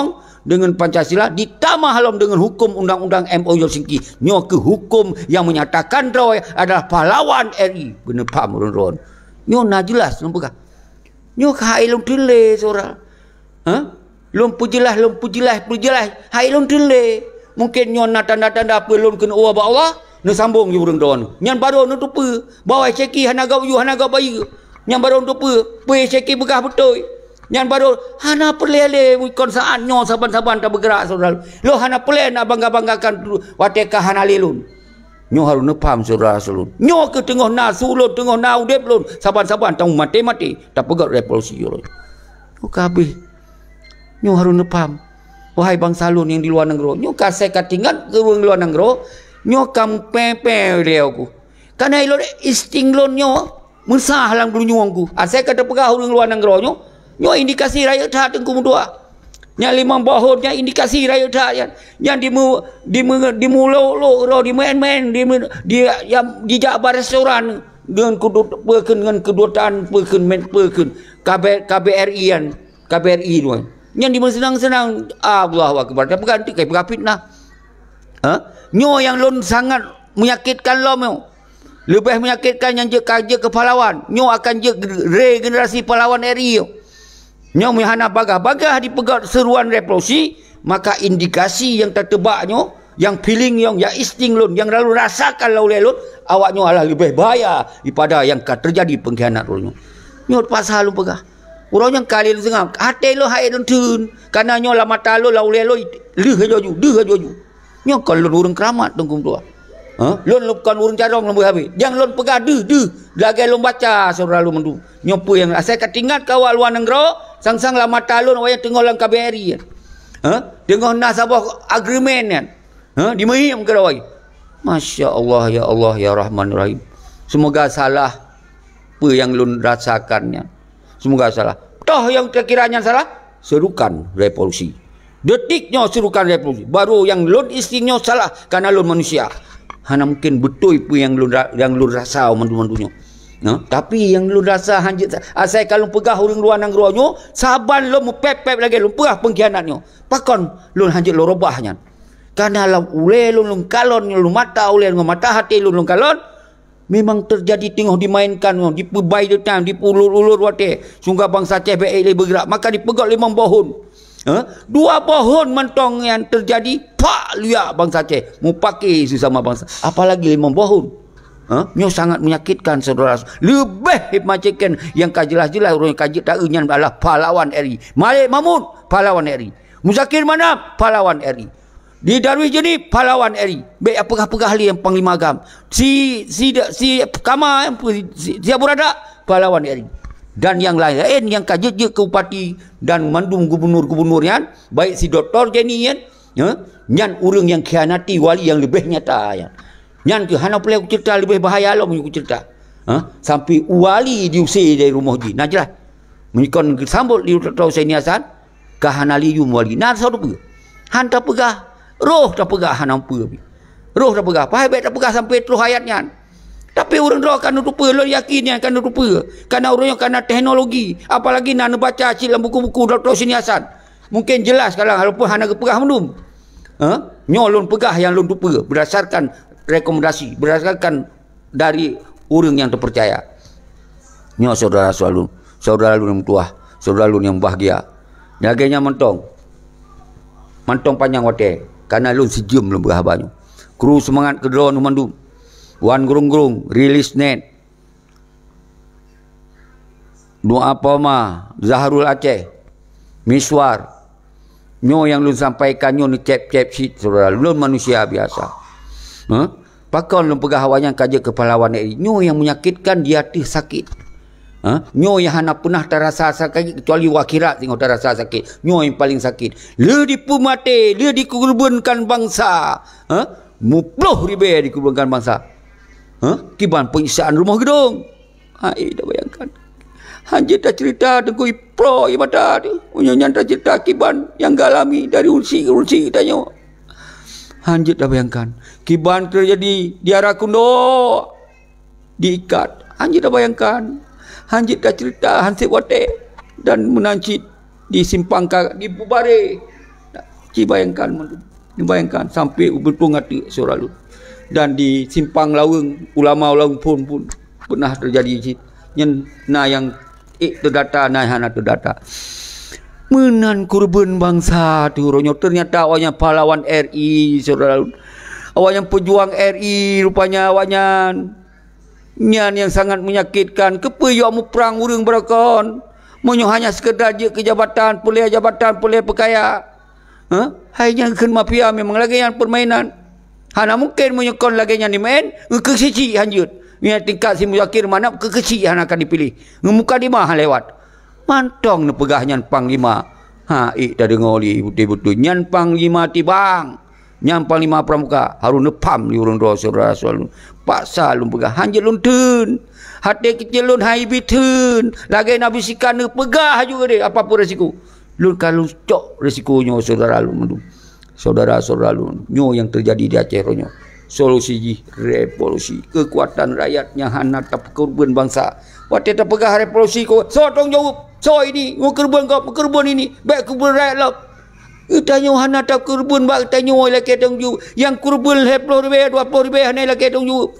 deungon Pancasila, ditamah lom deungon huköm Undang-Undang M O U Helsinki. Nyoe keuh huköm nyang menyatakan droe adalah pahlawan R I. Beuneupham ureuëng droe. Nyoe na jeulaih lôn peugah. Nyoe ka hai lôn teulé, syedara. Ha? Lôn peujeulaih, lôn peujeulaih, peujeulaih. Hai lôn teulé. Mungken nyoe na tanda-tanda peue lôn keuneuk woe bak Allah. Neusambong jih ureuëng droe nyoe. Nyan barô neuteupeue bahwa Syeki hana gop yue, hana gop bayeue. Nyan barô neuteupeue, peue Syeki peugah beutôi. Nyan barô hana peureulée lé kon saát nyoe saban-saban tabeugeurak, syedara. Lôn hana peureulée na bangga-banggakan watée ka hana lé lôn. Nyoe harôh neupham, syedara-syedara lôn. Nyoe keuh teungoh na su lôn, teungoh na udeb lôn, saban-saban tameumaté-maté, tapeugöt revolusi uroe nyoe. Nyoe ka habéh. Nyoe harôh neupham. Wahai bansa lôn nyang di luwa nanggroe, nyoe ka asai ka teuingat keu ureuëng luwa nanggroe, nyoe ka meupée-pée lé awak. Kana ilôn insting lôn nyoe meusah lam geulinyueng ku. Asai ka teupeugah ureuëng luwa nanggroe nyoe, nyoe indikasi rayeuk that Teungku meutuah. Nyan limong boh thon nyan indikasi rayeuk that nyan. Nyan dimeu-, dimeu-, dimulok-lok droe, dimeuén-meuén, dimeu-, di-, ya-, dijak bak restoran deungon keudut-, peue kheun, ngon kedutaan peue kheun, met peue kheun. K B, K B R I nyan, K B R I nyan. Nyan dimeuseunang-seunang, Allahu Akbar. Tapi kan tu kai peugah fitnah. Ha? Nyoe nyang lôn sangat menyakitkan lom nyoe. Leubeh menyakitkan nyang jeuet ka jeuet keu pahlawan. Nyoe akan jeuet regenerasi pahlawan R I nyoe. Nyoe meuhana bagah-bagah dipeugét seruan revolusi, maka indikasi nyang tateuba nyoe, nyang feeling nyoe, nyang insting lôn, nyang lalu rasakan lam ulée lôn, awak nyoe adalah leubeh bahaya daripada nyang ka teujadi pengkhianat uroe nyoe. Nyoe pasal lôn peugah. Uroe nyoe ka lheueh lôn seungab, até lôn hai lôn theun, kareuna nyoe lam mata lôn, lam ulée lôn, lheueh laju, lheueh laju. Nyoe kon lôn ureuëng keuramat, Teungku meutuah. Ha? Lôn, lôn kon ureuëng carông lôn beuhabéh. Nyang lôn peugah deuh, deuh, lagée lôn baca, syedara lôn mandum. Nyoe peue nyang asai ka teuingat keu awak luwa nanggroe, sang-sang lam mata lôn awaknyan teungoh lam K B R I nyan. Ha? Teungoh na saboh agreement nyan. Ha? Dimeuhém keudroe. Masya Allah, ya Allah, ya Rahman Rahim. Semoga salah peue nyang lôn rasakan nyan. Semoga salah. Toh nyang takira nyan salah, serukan revolusi. Detik nyoe serukan revolusi. Baru nyang lôn insting nyoe salah, kareuna lôn manusia. Hana mungken beutôi peue nyang lôn ra-, nyang lôn rasa mandum-mandum nyoe. Nah, tapi nyang lôn rasa hanjeuet sa-, asai ka lôn peugah ureuëng luwa nanggroe nyoe, saban lôn meupép-pép lagée lôn peugah pengkhianat nyoe. Pakon lôn hanjeuet lôn reubah nyan? Kareuna lam ulée lôn, lôn kalon nyoe, lôn mata ulée ngon mata até lôn, lôn kalon, memang teujadi teungoh dimainkan nyoe, dipeubai deutang, dipeulur-ulur watée, sehingga bansa Aceh bék lé beugrak, maka dipeugét limong boh hon. Ha? Dua boh hon mantong nyang teujadi, pak luyak bansa Aceh, mupake sesama bansa. Apalagi limong boh hon. Ha? Nyoe sangat menyakitkan, syedara. Leubeh menyakitkan nyang ka jeulaih-jeulaih ureuëng ka jeuet taeu nyan adalah pahlawan R I. Malik Mahmud, pahlawan R I. Muzakir Manaf, pahlawan R I. Di Darwis Jeuni, pahlawan R I. Bék peugah-peugah lé nyang panglima agam. Si, si, si Kama, si, si Abu Rada, pahlawan R I. Dan nyang laén-laén nyang ka jeuet-jeuet keu bupati dan mandum gubunur-gubunur nyan, baik si Doktor Jeuni nyan, ya, nyan ureuëng nyang khianati wali nyang leubeh nyata nyan. Nyan keuh hana peureulée kuceurita, leubeh bahaya lom kuceurita. Ha? Sampai wali diusé dari rumoh jih. Nah, jeulaih. Meunyoe kon geusambot lé Doktor Hussein Hasan, ka hana lé yum wali. Na soe teupeue? Han tapeugah, roh tapeugah hana peue pih. Roh tapeugah, padahai bék tapeugah sampai troh ayat nyan. Tapi ureuëng droe ka neuteupeue, lôn yakin nyan ka neuteupeue. Kareuna ureuëng nyoe ka na teknologi, apalagi na neubaca cit lam buku-buku Doktor Hussein Hasan. Mungken jeulaih sekarang, walaupun hana geupeugah mandum. Ha? Nyoe lôn peugah nyang lôn teupeue, berdasarkan rekomendasi, berdasarkan dari ureuëng nyang teupeurcaya. Nyoe syedara-syedara lôn, syedara lôn nyang meutuwah, syedara lôn nyang bahgia. Lagée nyan mantong, mantong panyang watée, kareuna lôn sijeuem lôn peugah haba nyoe. Kru seumangat keu droeneuh mandum. Wan Grong-Grong, Rilis Net, Doa Poma, Zahrul Aceh, Miswar. Nyoe nyang lôn sampaikan nyoe neucép-cép cit, syedara. Lôn manusia biasa. Ha? Pakon lôn peugah awaknyan ka jeuet keu pahlawan R I? Nyoe nyang menyakitkan di ateueh sakét. Ha? Nyoe nyang hana peunah tarasa sakét kecuali u akhirat singoh tarasa sakét. Nyoe nyang paleng sakét. Le dipeumaté, le dikeureubeunkan bansa. Ha? Muploh ribée dikeureubeunkan bansa. Ha? Kiban penyiksaan rumoh geudong. Hai, tabayangkan. Hanjeuet taceurita teungku iproe ie mata teuh. Meunyoe nyan taceurita kiban nyang geualami dari ureuëng syik-ureuëng syik tanyoe. Hanjeuet tabayangkan. Kiban teujadi di Ara Kundo, diikat. Hanjeuet tabayangkan. Hanjeuet taceurita han sép watée dan meunan cit di simpang ka, di Pubare. Ci bayangkan, bayangkan sampai u Beutong Ateuk syedara lôn. Dan di simpang Laweueng, ulama Laweueng phon pun pernah teujadi cit. Nyan na nyang ék teudata, na nyang hana teudata. Meunan keureubeuen bansa teuh uroe nyoe, ternyata awaknyan pahlawan R I, syedara lôn. Awaknyan peujuang R I rupanya awaknyan. Nyan nyang sangat menyakitkan. Keupeue yok muprang ureuëng beurokon? Meunyoe hanya sekedar jeuet keu jabatan, peureulée jabatan, peureulée peukaya. Ha? Hai nyang kheun mafia memang lagée nyan permainan. Hana mungken meunyoe kon lagée nyan dimaén, ngeukeusici hanjeuet. Nyan tingkat si Muzakir Manaf keusici hana akan dipiléh. Ngeumukadimah lewat. Mantong neupeugah nyan panglima. Ha, ék tadeungoe lé beutôi-beutôi. Nyan panglima tibang. Nyan panglima pramuka. Harôh neupham lé ureuëng droe syedara-syedara lôn. Paksa lôn peugah. Hanjeuet lôn theun. Até keucil lôn han ibi theun. Lagée Nabi Sikan neupeugah aju keudeh apapun resiko. Lôn ka lôn cok resiko nyoe syedara lôn mandum. Syedara-syedara lôn. Nyoe nyang teujadi di Aceh uroe nyoe. Solusi jih revolusi. Keukuatan rakyat nyang hana tapeukeureubeuen bansa. Watée tapeugah revolusi ko, soe tanggung jaweueb? Soe ini? Meukeureubeuen gob, meukeureubeuen ini. Bék keureubeuen rakyat lom. Geutanyoe hana takeureubeuen bak geutanyoe lakée tanggung jaweueb. Nyang keureubeuen lhée ploh ribée, dua ploh ribée hana lakée tanggung jaweueb.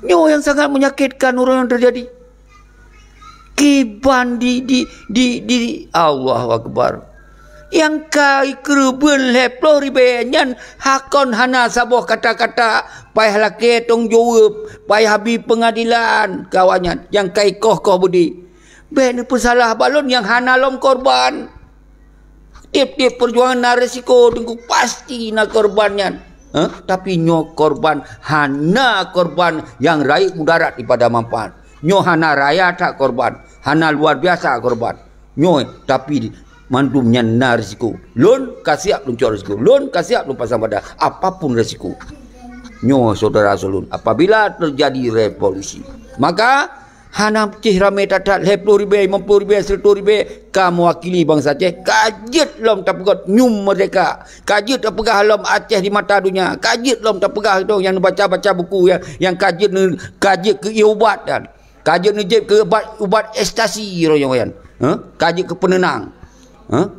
Nyoe nyang sangat menyakitkan uroe nyoe teujadi. Kiban di, di, di, di, Allahu Akbar. Nyang ka ikeureubeuen lhèe ploh ribèe nyan hakon hana saboh kata-kata, payah lakèe tong jaweueb, payah bi peungadilan keu awaknyan nyang ka ikoh-koh beudé. Bèk neupeusalah bak lôn nyang hana lom korban. Tiep-tiep peujuangan na risiko, Teungku, pasti na korban nyan. Hah? Tapi nyoe korban hana korban nyang rayeuk mudarat daripada manfaat. Nyoe hana raya that korban, hana luar biasa korban. Nyoe, tapi mandum nyan na risiko. Lôn ka siap lôn cok risiko. Lôn ka siap lôn pasang badan apapun risiko. Nyoe syedara ulôn, apabila teujadi revolusi, maka hana cit ramé that-that, lhèe ploh ribèe, limong ploh ribèe, siratoh ribèe, ka meuwakili bansa Aceh, ka jeuet lom tapeugöt nyum merdeka, ka jeuet tapeugah lom Aceh di mata donya, ka jeuet lom tapeugah dong nyang neubaca-baca buku nyang, nyang ka jeuet neu-, ka jeuet keu ié ubat nyan, ka jeuet neujieb keu ubat, ubat ekstasi roh nyoe nyan. Hah? Ka jeuet keu peunenang. Hah?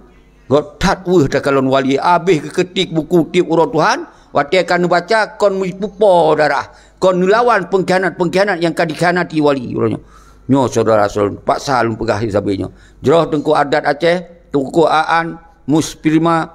Göt that weueh takalon wali, abéh geuketik buku tiep uroe Tuhan, watèe ka neubaca kon meupupo darah, kon neulawan peungkhianat-peungkhianat nyang ka dikhianati wali uroe nyoe. Nyoe syedara ulôn, paksa lôn peugah sabé nyoe. Jroh Teungku Adat Aceh, Teungku Aan, Mus Prima,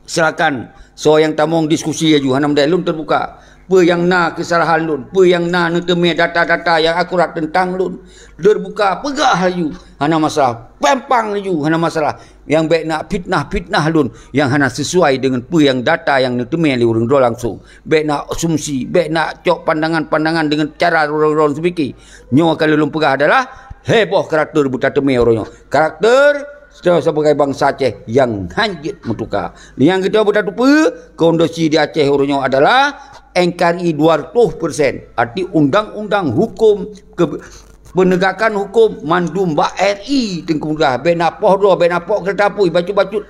silakan. Soe nyang tamong diskusi laju, hana meudeh, lôn teubuka. Peue nyang na keusalahan lôn, peue nyang na neuteumé data-data nyang akurat teuntang lôn, teubuka, peugah laju, hana masalah. Pampang laju, hana masalah. Nyang bèk na fitnah-fitnah lôn nyang hana sisuai deungon peue nyang data nyang neuteumé lé ureueng droe langsong. Bèk na asumsi, bèk na cok pandangan-pandangan deungon cara droe-droe seupike. Nyoe ka lôn peugah adalah lhèe boh karakter beutateumé uroe nyoe. Karakter Sebagai bansa Aceh nyang hanjeuet meutuka. Nyang keudua, beutatupeue, kondisi di Aceh uroe nyoe adalah N K R I dua ratus persen. Arti undang-undang hukum, ke-, penegakan hukum mandum bak R I Teungku Muda. Bèk na poh droe, bèk na pok keureuta apui, bacut-bacut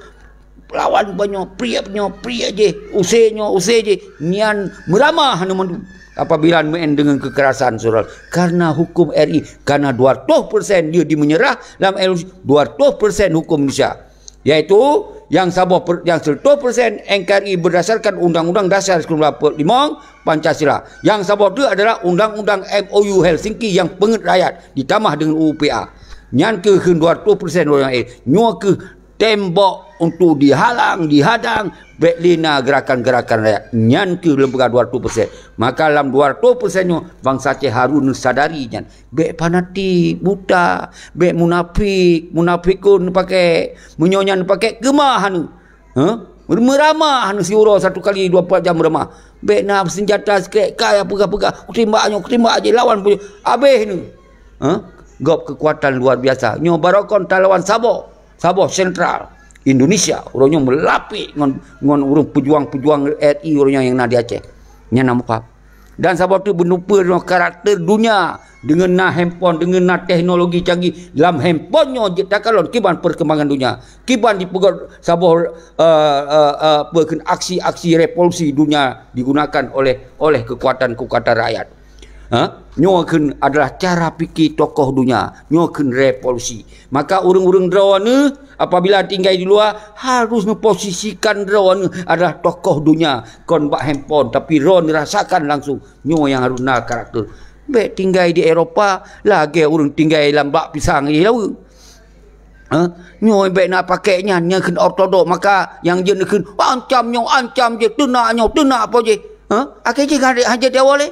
lawan banyoe, priek nyoe, priek jih, use nyoe, use jih. Nyan meuramah hana mandum. Apabila meu'en deungon keukerasan, saudara, karena hukum R I, karena dua ratus persen dia dimenyerah lam L U C, dua ratus persen hukum Indonesia. Yaitu, yang saboh per-, yang seratus persen N K R I berdasarkan Undang-Undang Dasar seribu sembilan ratus empat puluh lima, Pancasila. Yang saboh tu adalah Undang-Undang M O U Helsinki yang peungeuet rakyat, ditambah dengan U U P A. Nyan keuh kheun dua ratus persen ureueng laén. Nyoe keuh tembok untuk dihalang, dihadang, bèk lé na gerakan-gerakan rakyat. Nyan keuh lôn peugah dua ratus persen. Maka lam dua ratus persen nyoe, bansa Aceh harus neusadari nyan. Bèk fanatik, buta, bèk munafik, munafikun neupaké. Meunyoe nyan neupaké, keumah aneuk. Hah? Meuramah aneuk siuroe satu kali dua puluh empat jam meuramah. Bèk na senjata sikrék, kaya peugah-peugah, kutimbak nyoe, kutimbak jih, lawan pun. Abéh nyoe. Hah? Gob keukuatan luar biasa. Nyoe barokon talawan saboh. Saboh sentral Indonesia, uroe nyoe meulapék ngon, ngon ureueng peujuang-peujuang R I uroe nyoe nyang na di Aceh. Nyan na mupham. Dan saboh teuk beuneupeue ngon karakter donya deungon na handphone, deungon na teknologi canggih. Lam handphone nyoe jeuet takalon kiban perkembangan donya. Kiban jipeugöt saboh, eh, eh, eh, peue kheun aksi-aksi revolusi donya digunakan oleh, oleh kekuatan-kekuatan rakyat. Ha? Nyoe kheun adalah cara pikir tokoh donya. Nyoe kheun revolusi. Maka ureueng-ureueng droeneuh apabila tinggai di luwa, harus neuposisikan droeneuh adalah tokoh donya. Kon bak handphone, tapi droeneuh rasakan langsung. Nyoe nyang harus na karakter. Bèk tinggai di Eropa, lagèe ureueng tinggai lam bak pisang di laweue. Ha? Nyoe bèk na pakék nyan, nyang kheun ortodok. Maka nyang jeuet neukheun, ancam nyoe, ancam jih, teunak nyoe, teunak po jih. Ha? Akhé jih hana, hana jadi awai lé.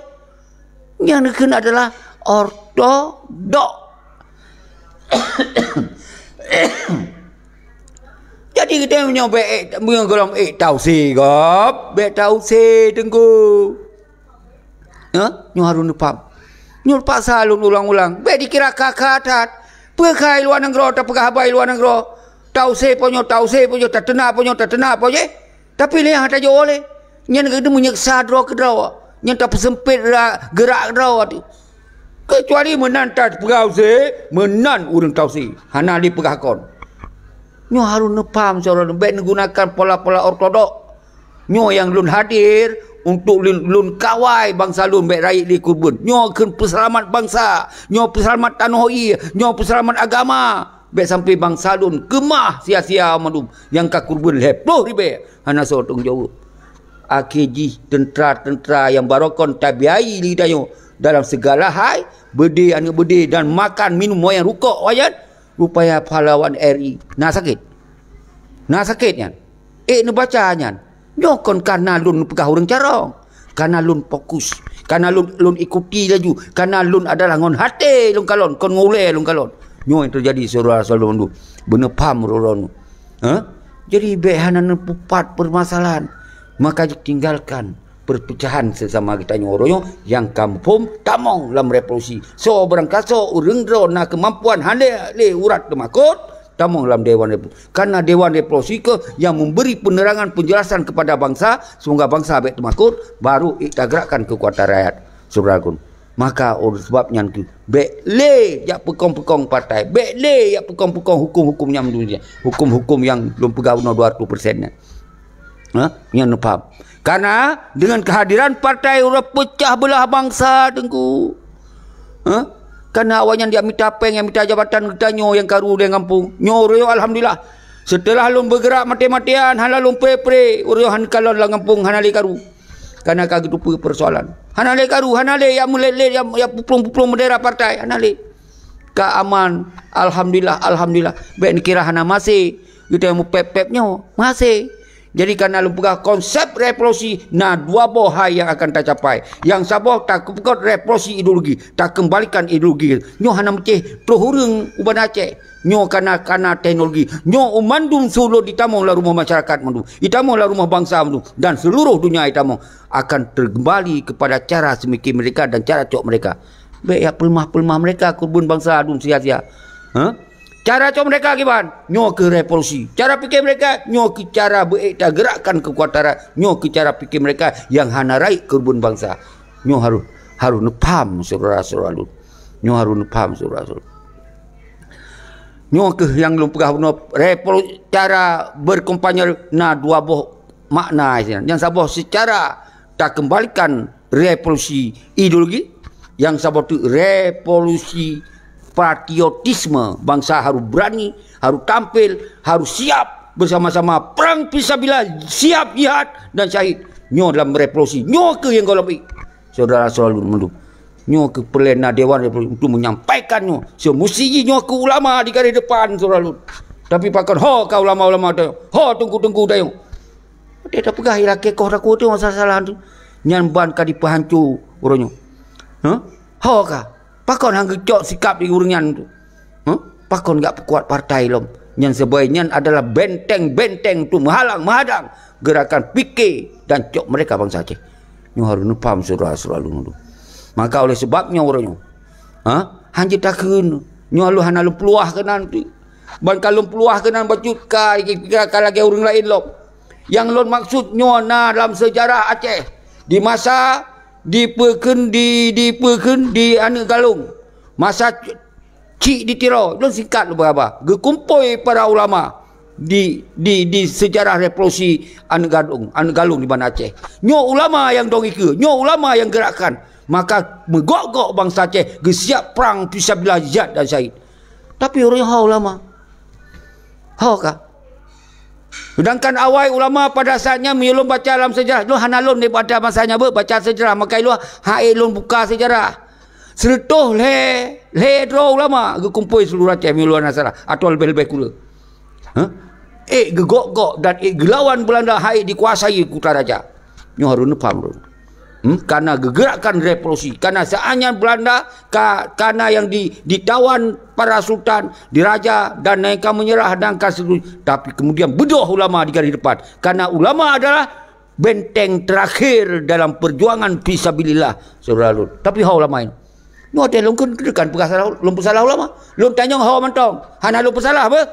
Nyang neukheun adalah ortodok. Jadi, geutanyoe meunyoe bèk ék, meunyoe gohlom ék tausi gob, bèk tausi, Teungku. Hah? Nyoe harôh neupaham. Nyoe teupaksa lôn ulang-ulang. Bèk dikira kha-kha that. Peue kha i luwa nanggroe, tapeugah haba i luwa nanggroe. Tausi po nyoe, tausi po nyoe, tateunak po nyoe, tateunak po jih. Tapi lé nyang hana tajok lé, nyan geuteumé menyiksa droe keudroe, nyan tapeuseumpét ra-, geurak droe teuh. Keucuali meunan tapeugah use, meunan ureueng tausi, hana lé peugah kon. Nyoe harôh neupaham, syedara, bèk neugunakan pola-pola ortodok. Nyoe nyang lôn hadir untuk lôn, lôn kawai bansa lôn bèk rayeuk lé keureubeuen. Nyoe kheun peuseulamat bansa, nyoe peuseulamat tanoh ie, nyoe peuseulamat agama. Bèk sampoe bansa lôn keumah sia-sia mandum nyang ka keureubeuen lhèe ploh ribèe hana soe tanggung jaweueb. Akhé jih teuntra-teuntra nyang barokon tabiayai lé geutanyoe dalam sigala hai, beudé, aneuk beudé dan makan minum wayang rukok wajan, rupaya pahlawan R I. Na sakét. Na sakét nyan. Ék neubaca nyan. Nyoe kon karena lôn peugah ureuëng carông. Karena lôn fokus. Karena lôn, lôn ikuti laju. Karena lôn adalah ngon até lôn kalon, kon ngon ulée lôn kalon. Nyoe nyang teujadi syedara-syedara lôn. Beuneupham droeneuh. Ha? Jadi bék hana neupeupat permasalahan. Maka tinggalkan perpecahan sesama geutanyoe uroe nyoe nyang ka muphom tamong lam revolusi. Soe barangkasoe ureuëng droe na keumampuan hana lé urat teumakot, tamong lam Dewan Revolusi. Karena Dewan Revolusi keuh yang memberi penerangan penjelasan kepada bangsa, sehingga bangsa bék teumakot, baru ék tagerakkan keukuatan rakyat. Syedara lôn. Maka oleh sebab nyan keuh, bék lé jak peukong-peukong partai, bék lé jak peukong-peukong huköm-huköm nyang dunia, huköm-huköm nyang lôn peugah bunoe dua ratus persen nyan. Ha? Nyan neupaham. Karena dengan kehadiran partai uroe pecah belah bangsa, Teungku. Ha? Karena awaknyan jak mita péng, jak mita jabatan geutanyoe nyang karu di gampông. Nyoe uroe nyoe alhamdulillah. Setelah lôn beugerak maté-matéan, hana lôn pré-pré, uroe nyoe han kalon lam gampông, hana lé karu. Karena ka geuteupeue persoalan. Hana lé karu, hana lé jak meulét-lét, jak, jak puplueng-puplueng bendera partai, hana lé. Ka aman, alhamdulillah, alhamdulillah. Bék neukira hana maséh. Geutanyoe mupép-pép nyoe, maséh. Jadi, karena lôn peugah konsep revolusi, na dua boh hai nyang akan tacapai. Nyang saboh, tapeugöt revolusi ideologi, takeumbalikan ideologi. Nyoe hana meucéh troh ureuëng u Banda Aceh. Nyoe kana-kana teknologi. Nyoe u mandum seululôt jitamong lam rumoh masyarakat mandum. Jitamong lam rumoh bansa mandum. Dan seluruh dunia jitamong akan teukeumbali kepada cara seumiké mereka dan cara cok mereka. Bék jak peuleumah-peuleumah mereka keureubeuen bansa dum sia-sia. Ha? Cara cok mereka kiban? Nyoe keuh revolusi. Cara pikir mereka, nyoe keuh cara beuék tagerakkan keukuatan rakyat. Nyoe keuh cara pikir mereka nyang hana rayeuk keureubeuen bansa. Nyoe harôh, harôh neupaham syedara-syedara lôn. Nyoe harôh neupaham syedara-syedara lôn. Nyoe keuh nyang lôn peugah bunoe, revolu-, cara berkampanye na dua boh makna sinan. Nyang saboh secara takeumbalikan revolusi ideologi, nyang saboh teuk revolusi patriotisme. Bansa harôh berani, harôh tampil, harôh siap bersama-sama perang fisabilillah, siap jihad dan syahid. Nyoe dalam revolusi, nyoe keuh nyang gohlom ék. Syedara-syedara lôn mandum. Nyoe keuh peureulée na dewan revolusi untuk menyampaikan nyoe. Semesti jih nyoe keuh ulama di garéh depan, syedara lôn. Tapi pakon ho ka ulama-ulama tanyoe, ho teungku-teungku tanyoe. Dia tapeugah ilakée koh takue teuh masa salah tu. Nyan ban ka dipeuhanco uroe nyoe. Hah? Ho ka. Pakon han geucok sikap di ureuëng nyan tu? Huh? Pakon gak peukuat partai lom? Nyang seubab nyan adalah benteng-benteng untuk meuhalang, meuhadang gerakan pike dan cok mereka bansa Aceh. Nyoe harôh neupaham syedara-syedara lôn. Maka oleh sebab nyoe uroe nyoe, ha? Hanjeuet takheun, nyoe lôn hana lôn peuluah keunan tu. Ban ka lôn peuluah keunan bacut ka, ka lagée ureuëng laén lom. Nyang lôn maksud nyoe na lam seujarah Aceh. Di masa dipeukheun di, dipeukheun di Aneuk Galong. Masa cik di Tiro, lôn singkat lôn beuraba, geukumpôi para ulama di, di, di seujarah revolusi Aneuk Galong, Aneuk Galong di Banda Aceh. Nyoe ulama nyang dong ikeue, nyoe ulama nyang geurakkan. Maka meugok-gok bansa Aceh geusiap prang fisabilillah jihad dan syahid. Tapi ureuëng ho ulama. Ho ka. Sedangkan awai ulama pada saat nyan, meunyoe lôn baca lam seujarah, lôn hana lôn daripada masa nyan beuh baca seujarah, maka lôn hana lôn buka seujarah. Seureutôh lhée, lhée droe ulama geukumpôi seuluruh Aceh meunyoe lôn hana salah, atawa leubeh-leubeh kureueng. Hah? Ék geugok-gok dan ék geulawan Beulanda, hai dikuasai Kutaraja. Nyoe harôh neupaham lôn. Hmm? Karena geugeurakkan revolusi. Karena saat nyan Beulanda ka, karena yang di, ditawan para sultan, diraja, dan mereka menyerah dan ka seterus. Tapi kemudian beudôh ulama di garis depan. Karena ulama adalah benteng terakhir dalam perjuangan fisabilillah, syedara lôn. Tapi ho ulama nyoe. Nyoe watée lôn kheun teukan peugah salah, lôn peusalah ulama. Lôn tanyong ho mantong. Hana lôn peusalah beuh.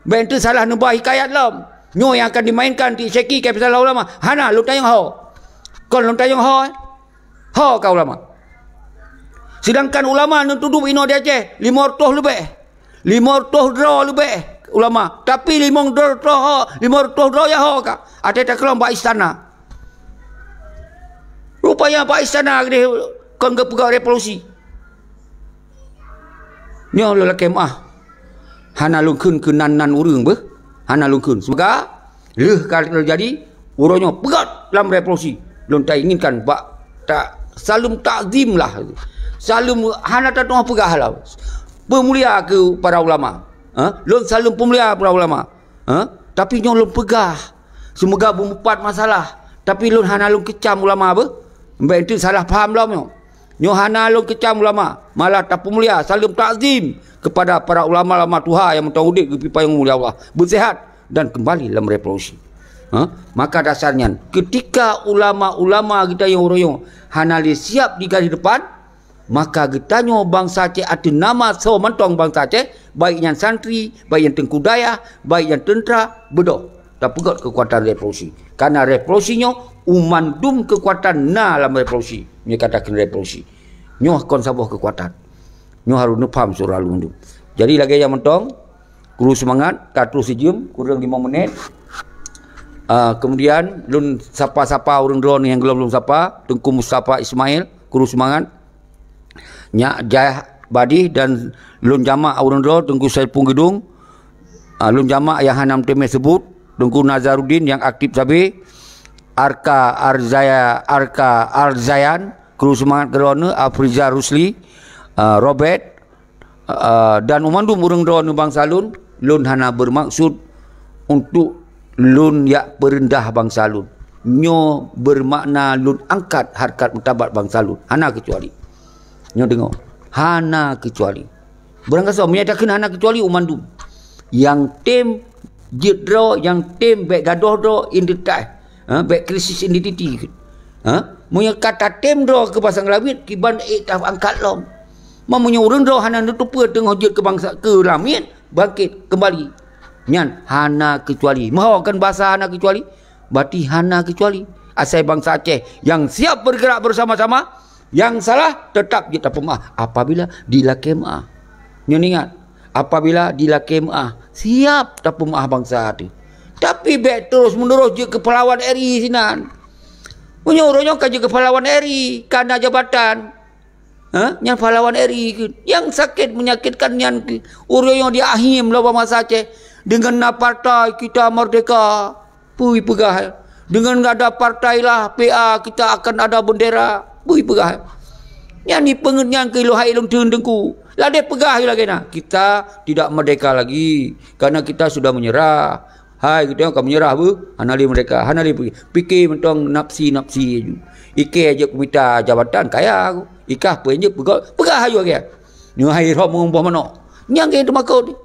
Bék teusalah neuba hikayat lom. Nyoe nyang akan dimainkan di Syeki ka peusalah ulama. Hana lôn tanyong ho. Kon lôn tanyong ho, eh? Ho ka ulama. Sedangkan ulama neutudoh inoe di Aceh, lima reutôh leubeh. Lima reutôh droe leubeh ulama. Tapi limong droe ho, lima reutôh droe ya ho ka. Até takeulong bak istana. Rupanya bak istana keudeh kon geupeugah revolusi. Nyoe lôn lakée meuáh. Hana lôn kheun keu nan-nan ureuëng beuh. Hana lôn kheun. Seumoga lheueh ka teujadi, uroe nyoe peugét lam revolusi. Lôn tainginkan bak ta-, saleuem takzim lah. Saleuem hana tatu'oh peugah lah. Peumulia keu para ulama. Ha? Lôn saleuem peumulia para ulama. Ha? Tapi nyoe lôn peugah, seumoga beumeupat masalah. Tapi lôn hana lôn keucam ulama beuh. Mbak enteuk salah paham lom nyoe. Nyoe hana lôn keucam ulama, malah tapeumulia, saleuem takzim kepada para ulama-ulama tuha nyang meuteudeh geupipayong mulia Allah, beusehat dan kembali lam revolusi. Ha? Maka dasar nyan, ketika ulama-ulama geutanyoe uroe nyoe hana lé siap di garis depan, maka geutanyoe bansa Aceh ateueh nama soe mantong bansa Aceh, baik nyan santri, baik nyan teungku dayah, baik nyan teuntra, beudôh tapeugöt keukuatan revolusi. Karena revolusi nyoe, u mandum keukuatan na lam revolusi. Nyoe katakan revolusi. Nyoe kon saboh keukuatan. Nyoe harôh neupaham syedara lôn mandum. Jadi lagèe nyan mantong, kru seumangat, ka troh sijeuem, kureueng limong menit. Ah, kemudian lôn sapa-sapa ureueng droeneuh nyang gohlom lôn sapa, Teungku Mustafa Ismail, kru seumangat. Nyak Jah Badih dan lôn jamak ureueng droe Teungku Saipul Geudong, ah, lôn jamak nyang hana meuteumé seubut, Teungku Nazaruddin nyang aktif sabe, Arka Arzaya, Arka Arzayan, kru seumangat keudroeneuh, Afriza Rusli, ah, Robert, ah, dan u mandum ureueng droeneuh bansa lôn, lôn hana beureumaksud untuk lôn jak peureundah bansa lôn. Nyoe beumakna lôn angkat harkat martabat bansa lôn. Hana keucuali. Nyoe deungoe. Hana keucuali. Beurangkasoe, meunyoe takheun hana keucuali u mandum. Nyang tem jeuet droe, nyang tem bèk gadôh droe, identitas. Ha, bèk krisis identiti. Ha? Meunyoe ka tatem droe keu basa Geulamiet, kiban ék taangkat lom. Ma meunyoe ureueng droe hana neuteupeue teungoh jeuet keu bansa, keu Lamiet, bangkét keumbali. Nyan hana keucuali. Meuho kan basa hana keucuali? Berarti hana keucuali. Asai bansa Aceh nyang siap bergerak bersama-sama, nyang salah tetap jeuet tapeumeu'ah apabila dilakée meu'ah. Nyoe ingat, apabila dilakée meu'ah, siap tapeumeu'ah bansa teuh. Tapi bèk terus menerus jeuet keu pahlawan R I sinan. Meunyoe uroe nyoe ka jeuet keu pahlawan R I, ka na jabatan, ha? Nyan pahlawan R I keuh. Nyang sakét menyakitkan nyan keuh uroe nyoe di Ahim lom bansa Aceh deungon na partai Kita Merdeka. Peue jipeugah, deungon ada partai lah P A, kita akan ada bendera. Peue jipeugah. Nyan jipeungeut nyan keu ilôn hai lôn teun teungku. Ladeh peugah lagée na, kita tidak merdeka lagi karena kita sudah menyerah. Hai, geutanyoe ka menyerah beuh, hana lé merdeka, hana lé pi-, pike mantong nafsi-nafsi aju. Ike jeuet kumita jabatan kaya aku. Ikah peue jeuet peugah, peugah aju lagée. Nyoe hai roh meungoh boh manok. Nyang keu teumakot.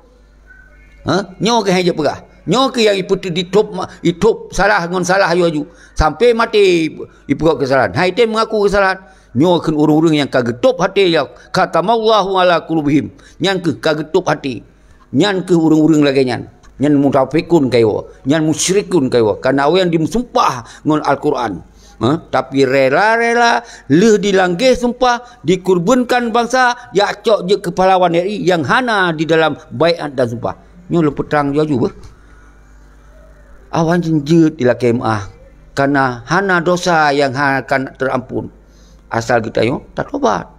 Ha? Nyoe keuh hai jeuet peugah. Nyoe keuh nyang ipeutu-, itôb ma-, itôb salah ngon salah aju-aju. Sampai maté ipeugah keusalahan. Hai tem mengaku keusalahan. Nyoe kheun ureuëng-ureuëng nyang ka geutôb até ya, khatamallahu ala qulubihim. Nyan keuh ka geutôb até. Nyan keuh ureuëng-ureuëng lagée nyan. Nyan munafikun kayue, nyan musyrikun kayue. Karena awaknyan dimeusumpah ngon Al-Qur'an. Ha? Tapi rela-rela lheueh dilanggaih sumpah, dikurbankan bansa, jak cok jeuet keu pahlawan R I nyang hana di dalam baiat dan sumpah. Nyoe lôn peutrang laju beuh. Awaknyan jeuet dilakée meu'ah, karena hana dosa nyang hana akan teuampôn. Asal geutanyoe tatobat.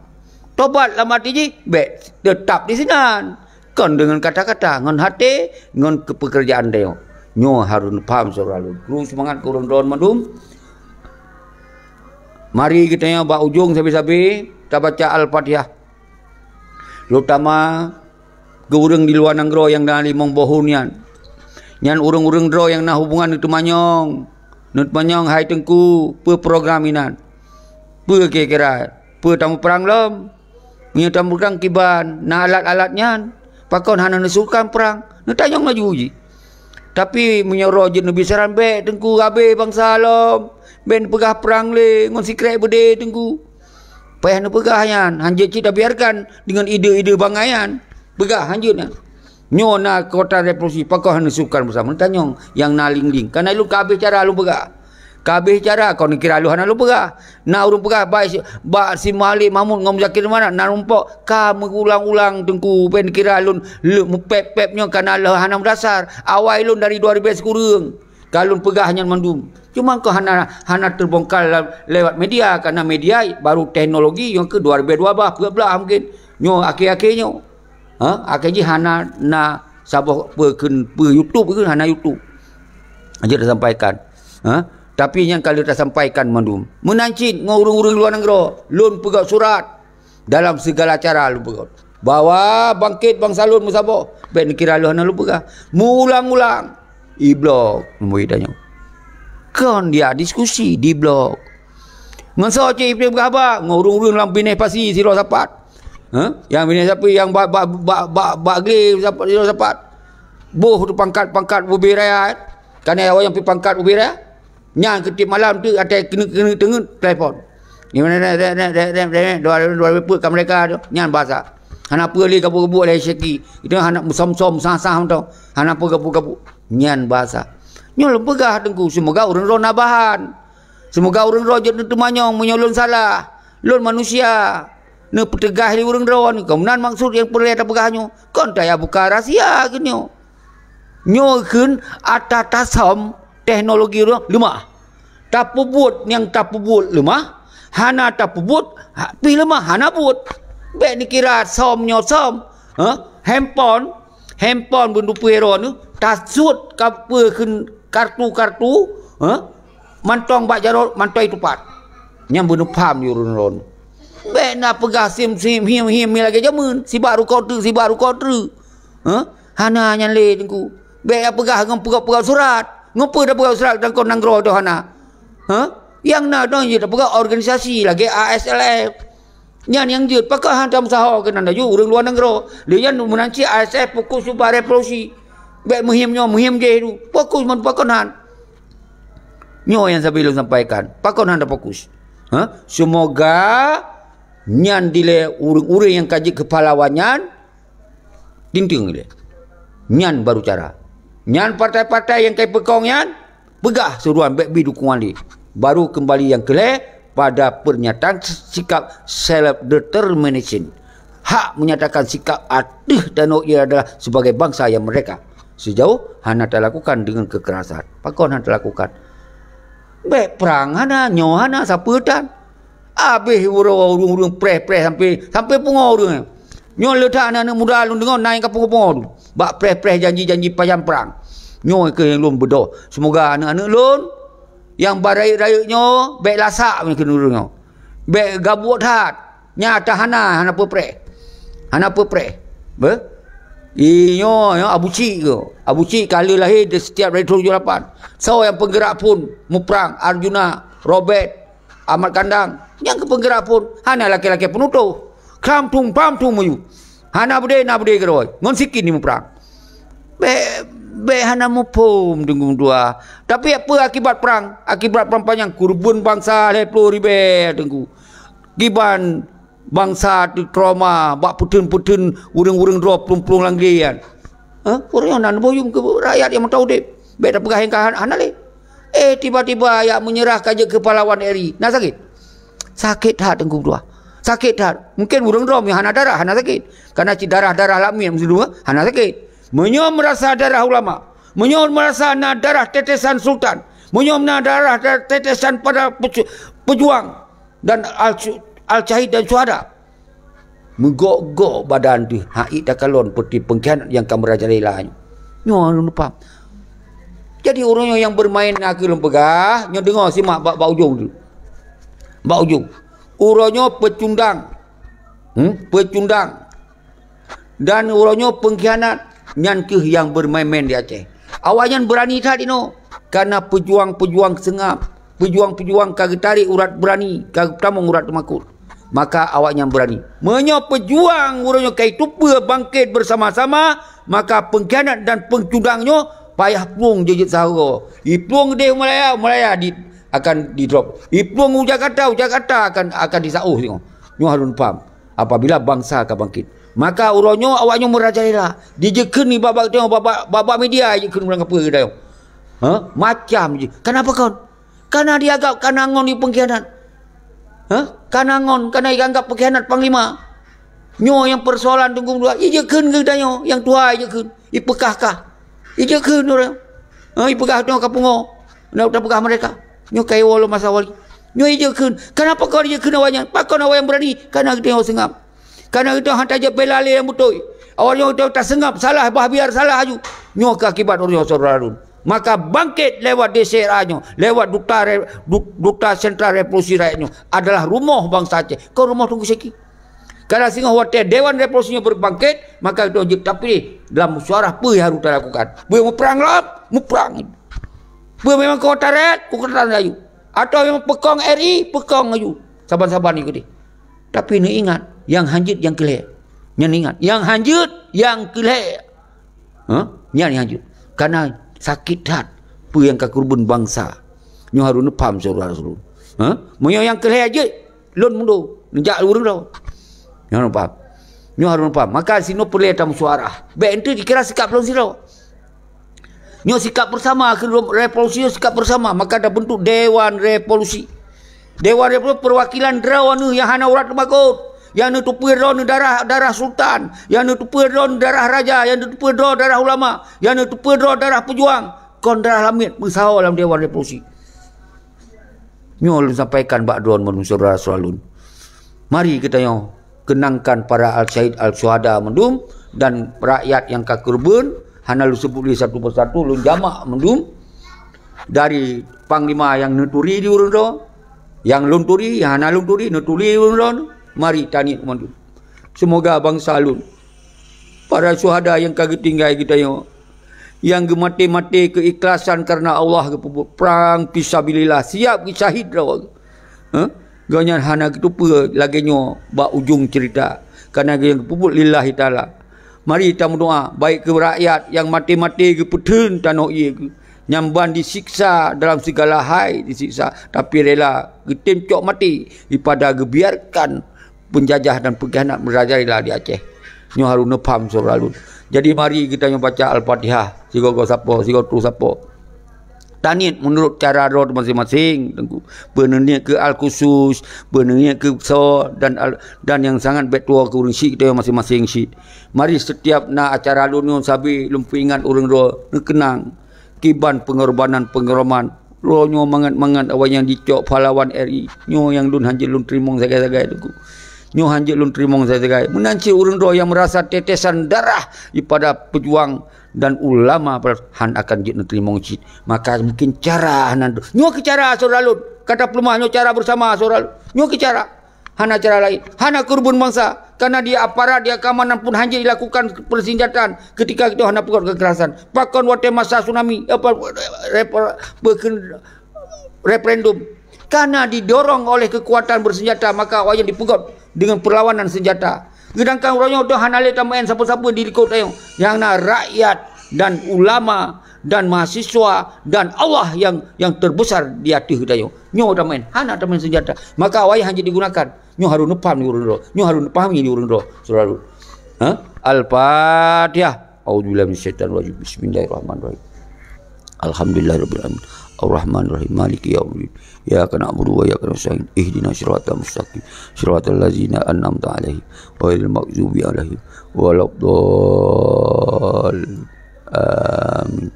Tobat lam até jih, bék teutap disinan. Kon deungon kata-kata, ngon até, ngon keupeukeurjaan tanyoe. Nyoe harôh neupham syedara lôn. Kru seumangat keu ureuëng droen mandum. Mari geutanyoe bak ujong sabe-sabe tabaca Al-Fatihah. Terutama keu ureuëng di luwa nanggroe nyang na limong boh thôn nyan. Nyan ureuëng-ureuëng droe nyang na hubungan neuteumanyong. Neuteumanyong, "Hai Teungku, peue program inan? Peue kira-kira? Peue tameuprang lom?" Meunyoe tameuprang kiban na alat-alat nyan, pakon hana neusukang prang? Neutanyong laju jih. Tapi meunyoe roh jeuet neubisaran, "Bék Teungku, habéh bansa lom. Bék neupeugah prang lé ngon sikrék beudé Teungku." Payah neupeugah nyan, hanjeuet cit tabiarkan deungon ide-ide bangai nyan. Peugah hanjeuet nyan. Nyoe na kota revolusi, pakon hana sukar beusama. Tanyong nyang na ling-ling. Kana lôn ka habéh cara lôn peugah. Ka habéh cara, kon kira lôn hana lôn peugah. Na ureuëng peugah, bak si, bak si Malik Mahmud ngon Muzakir Manaf na rumpok. Ka meugulang-ulang Teungku, pen kira lôn, lôn meupép-pép nyoe kana lôn hana meudasar. Awai lôn dari dua ribèe sikureueng. Ka lôn peugah nyan mandum. Cuma keu hana, hana teubongkar la-, lewat media, karena media baru teknologi nyang keu dua ribèe dua belas, peuet belas mungkin. Nyoe akhé-akhé nyoe. Ha? Akhé jih hana na saboh peue keu, peue YouTube keu hana YouTube. Jeuet tasampaikan. Ha? Tapi nyan ka lheueh tasampaikan mandum. Meunan cit ngon ureuëng-ureuëng luwa nanggroe, lôn peugah surat. Dalam segala cara lôn peugah bahwa bangkét bansa lôn meusaboh. Bék neukira lôn hana lôn peugah. Meuulang-ulang. Iblok, murit tanyoe. Kon dia diskusi di blok. Ngon soe cit ipeugah haba? Ngon ureuëng-ureuëng lam binéh pasi sidroe sapat. Ha? Nyang binéh sapi nyang bak, bak, bak, bak, bak glé sapat, sidroe sapat. Boh tu pangkat-pangkat ubé raya, eh. Kan awak nyang pi pangkat ubé raya. Nyan keutiep malam tu até keuneuk-keuneuk teungeut telepon. Ni mana, dua, dua, dua, dua, dua, ka mereka tu. Nyan bahasa. Hana peue lé gabuk-gabuk lé syeki. Itu hana meusam-sam, sah-sah tu. Hana peue gabuk-gabuk. Nyan bahasa. Nyoe lôn peugah Teungku, seumoga ureuëng droe na bahan. Seumoga ureuëng droe jeuet neuteumanyong meunyoe lôn salah. Lôn manusia. Neupeuteugah lé ureuëng droe, kon meunan maksud nyang peureulée tapeugah nyoe. Kon taya buka rahsia keunoe. Nyoe kheun ata tasam teknologi ureuëng leumah. Tapeubuet nyang tapeubuet leumah, hana tapeubuet, ha, pih leumah, hana buet. Bék neukira som nyoe som. Ha? Handphone, handphone beundupeue droeneuh, tasuet ka peue kheun kartu-kartu, ha? Mantong bak jaroe, mantong tupat. Nyang beuneupham di ureuëng droeneuh. Bék na peugah sim-sim, him-him lagée jameun, sibak rukoe treuk, sibak rukoe treuk. Ha? Hana nyan lé Teungku. Bék ya peugah ngon peugah-peugah surat. Ngon peue tapeugah surat dan kon nanggroe tu hana. Ha? Nyang na dong jeuet tapeugah organisasi lagée A S L F. Nyan nyang jeuet pakon han tameusaho keunan laju ureuëng luwa nanggroe. Lé nyan meunan cit A S F fokus ubak revolusi. Bék muhim nyoe, muhim jéh tu. Fokus man pakon han. Nyoe nyang sabe lôn sampaikan. Pakon han tafokus. Ha? Seumoga nyan dilée ureuëng-ureuëng nyang ka jeuet keu pahlawan nyan Tinteung ilée. Nyan baru cara. Nyan partai-partai nyang kai peukong nyan, peugah seruan bék bi dukungan lé. Baru keumbali nyang keulhée pada pernyataan sikap self determination. Hak menyatakan sikap ateueh tanoh ia adalah sebagai bangsa yang merdeka. Sejauh hana talakukan dengan kekerasan. Pakon hana talakukan? Bék prang hana, nyoe hana, sapeue tan. Abéh uroe ureuëng-ureuëng preh-preh sampai, sampai pungo ureuëng. Nyoe le that aneuk-aneuk muda lôn deungoe na nyang ka pungo-pungo tu. Bak preh-preh janji-janji pajan prang. Nyoe keuh nyang lôn beudôh. Seumoga aneuk-aneuk lôn nyang ba rayeuk-rayeuk nyoe bék lasak keuneuk ureuëng nyoe. Bék gabuek that. Nyata hana, hana peupreh. Hana peupreh. Beh? Inyoe, nyoe Abu Cik ke. Abu Cik ka lheueh lahé di setiap dari tujoh lapan. Soe nyang penggerak phon muprang, Arjuna, Robert, Ahmad Kandang, nyang keu penggerak phon hana lakée-lakée peunutoh. Kram thum, pam thum meuyu. Hana beudé, na beudé keudroe. Ngon sikin jimuprang. Bék, bék hana muphom, Teungku meutuah. Tapi peue akibat prang? Akibat prang panyang, keureubeuen bansa lhée ploh ribée, Teungku. Kiban bansa teutrauma bak peutheun-peutheun ureuëng-ureuëng droe plueng-plueng lam glé nyan. Hah? Ureuëng nyan na boh yum keu rakyat nyang mantong udeb. Bék tapeugah nyang ka han-, hana lé. Eh, tiba-tiba jak meunyeurah ka jeuet keu pahlawan R I. Na sakét? Sakét that, Teungku meutuah. Sakét that. Mungken ureuëng droe nyang hana darah, hana sakét. Karena cit darah-darah lam miet meusidua, hana sakét. Meunyoe meurasa darah ulama, meunyoe meurasa na darah tetesan sultan, meunyoe na darah tetesan para peju-, pejuang, dan al-, al-syahid dan syuhada. Meugok-gok badan teuh, haiek takalon peuti peungkhianat nyang ka meurajalela nyoe. Nyoe lôn paham. Jadi, ureuëng nyoe nyang beumaén na keu lôn peugah, nyoe deungoe simak bak, bak ujong tu. Bak ujong. Uroe nyoe peucundang. Hmm? Peucundang. Dan uroe nyoe peungkhianat, nyan kheueh nyang beumaén-maén di Aceh. Awaknyan beurani that inoe, kareuna peujuang-peujuang seungab, peujuang-peujuang ka geutarek urat beurani, ka geutamong urat teumakot. Maka awaknyan beurani. Meunyoe peujuang uroe nyoe ka jiteupeue bangkét beusama-sama, maka peungkhianat dan peucundang nyoe payah plueng jeuet sahoe. Jiplueng keudeh u Malaya, u Malaya di, akan didrop. Jiplueng u Jakarta, u Jakarta akan, akan disaôh singoh. Nyoe harôh paham. Apabila bansa ka bangkét, maka uroe nyoe awaknyoe meurajalela. Dijeuet kheun nibak bak teuh, bak, bak, bak, bak media jeuet kheun ureuëng kapeue geutanyoe. Ha? Macam jih. Kenapa kon? Kana dianggap kana ngon di peungkhianat. Ha? Kana ngon, kana dianggap peungkhianat panglima. Nyoe nyang peusoalan Teungku dua. Ijeuet kheun geutanyoe, nyang tuha ijeuet kheun. Ipeukah-kah. Ijeuet kheun ureuëng. Ha, ipeugah nyoe ka pungo. Nak tapeugah mereka. Nyoe ka iwoe lom masa wali. Nyoe ijeuet kheun. Kenapa kon ijeuet kheun awaknyan? Pakon awaknyan beurani? Karena geutanyoe seungab. Karena geutanyoe hana tajeuet bela lé nyang beutôi. Awaknyan geutanyoe taseungab, salah, bah biar salah aju. Nyoe keuh akibat ureuëng nyoe syedara lôn. Maka bangkét lewat D C R A nyoe, lewat duta re-, du-, duta sentral revolusi rakyat nyoe adalah rumoh bansa Aceh. Kon rumoh Teungku Syeki. Karena singoh watée Dewan Revolusi nyoe beubangkét, maka geutanyoe jeuet tapiléh dalam musyawarah peue nyang harôh talakukan. Peue muprang lom, muprang. Peue memang keu tarek, keu keutan laju. Atawa memang peukong R I, peukong laju. Saban-saban nyoe keudeh. Tapi neuingat, nyang hanjeuet nyang keu lhée. Nyan ingat, nyang hanjeuet nyang keu lhée. Ha? Nyan nyang hanjeuet. Karena sakét that peue nyang ka keureubeuen bansa. Nyoe harôh neupham syedara lôn. Ha? Meunyoe nyang keu lhée jeuet, lôn mundur. Neujak ureuëng droe. Nyoe harôh neupham. Nyoe harôh neupham. Maka sinoe peureulée tamusyawarah. Bék enteuk dikira sikap lôn sidroe. Nyoe sikap bersama, keu revolusi nyoe sikap bersama, maka tabentuk Dewan Revolusi. Dewan Revolusi perwakilan droeneuh nyang hana urat teumakot, nyang neuteupeue droeneuh darah, darah sultan, nyang neuteupeue droeneuh darah raja, nyang neuteupeue droeneuh darah ulama, nyang neuteupeue droeneuh darah pejuang, kon darah lamiet meusaho lam Dewan Revolusi. Nyoe lôn sampaikan bak droeneuh mandum syedara-syedara lôn. Mari geutanyoe keunangkan para al-syahid, al-syuhada mandum dan rakyat nyang ka keureubeuen, hana lôn seubut lé satu persatu, lôn jamak mandum dari panglima nyang neuturi di ureuëng droe, nyang lôn turi, nyang hana lôn turi, neuturi di ureuëng droe, mari taniet mandum. Seumoga bansa lôn, para syuhada nyang ka geutinggai geutanyoe, nyang geumaté-maté keuikhlasan kareuna Allah, geupeubuet prang fisabilillah, siab geusyahid droe. Hah? Gobnyan hana geuteupeue lagée nyoe bak ujong ceurita, kareuna gobnyan geupeubuet lillahi ta'ala. Mari tameudoá, baik keu rakyat nyang maté-maté geupeutheun tanoh ié geuh, nyang ban disiksa dalam sigala hai disiksa, tapi rela geutem cok maté, daripada geubiarkan penjajah dan pengkhianat merajalela di Aceh. Nyoe harôh neupham syedara lôn. Jadi mari geutanyoe baca Al-Fatihah, sigoe-goe sapo, sigoe troh sapo. Taniet meunurot cara droe maséng-maséng, Teungku. Peue neuniet keu al-khusus, peue neuniet keu soe, dan al-, dan nyang sangat bék tuwoe keu ureuëng syiek, geutanyoe maséng-maséng syiek. Mari setiap na acara lôn nyoe sabe lôn peuingat ureuëng droe, neukeunang kiban peungorbanan-peungorbanan. Droe nyoe mangat-mangat awaknyan jicok pahlawan R I. Nyoe nyang lôn hanjeuet lôn teurimong sagai-sagai, Teungku. Nyoe hanjeuet lôn teurimong sagai-sagai. Meunan cit ureuëng droe nyang meurasa tetesan darah daripada peujuang dan ulama, han akan jeuet neuteurimong cit. Maka mungkin cara hana. Nyoe keu cara syedara lôn. Ka tapeuleumah nyoe cara bersama syedara lôn. Nyoe keu cara. Hana cara laén. Hana keureubeuen bansa. Karena di aparat, di keamanan pun hanjeuet dilakukan persenjataan ketika geutanyoe hana peugét kekerasan. Pakon watée masa tsunami, apa, rep-, rep-, referendum. Karena didorong oleh kekuatan bersenjata, maka awaknyan dipeugét dengan perlawanan senjata. Sedangkan uroe nyoe hana lé tameu'en sapeue-sapeue di likot tanyoe. Nyang na rakyat dan ulama dan mahasiswa dan Allah yang, yang terbesar di ateueh tanyoe. Nyoe tameu'en, hana tameu'en senjata. Maka awaknyan hanjeuet digunakan. Nyoe harôh neupaham di ureuëng droe. Nyoe harôh neupahami di ureuëng droe. Syedara lôn. Ha? Al-Fatihah. A'udzubillahi minasyaitonirrajim. Bismillahirrahmanirrahim. Alhamdulillahirabbil alamin. Arrahmanirrahim. Maliki yaumiddin. Iyyaka na'budu wa iyyaka nasta'in. Ihdinas siratal mustaqim. Siratal ladzina an'amta 'alaihim ghairil maghdubi 'alaihim waladdallin. Amin.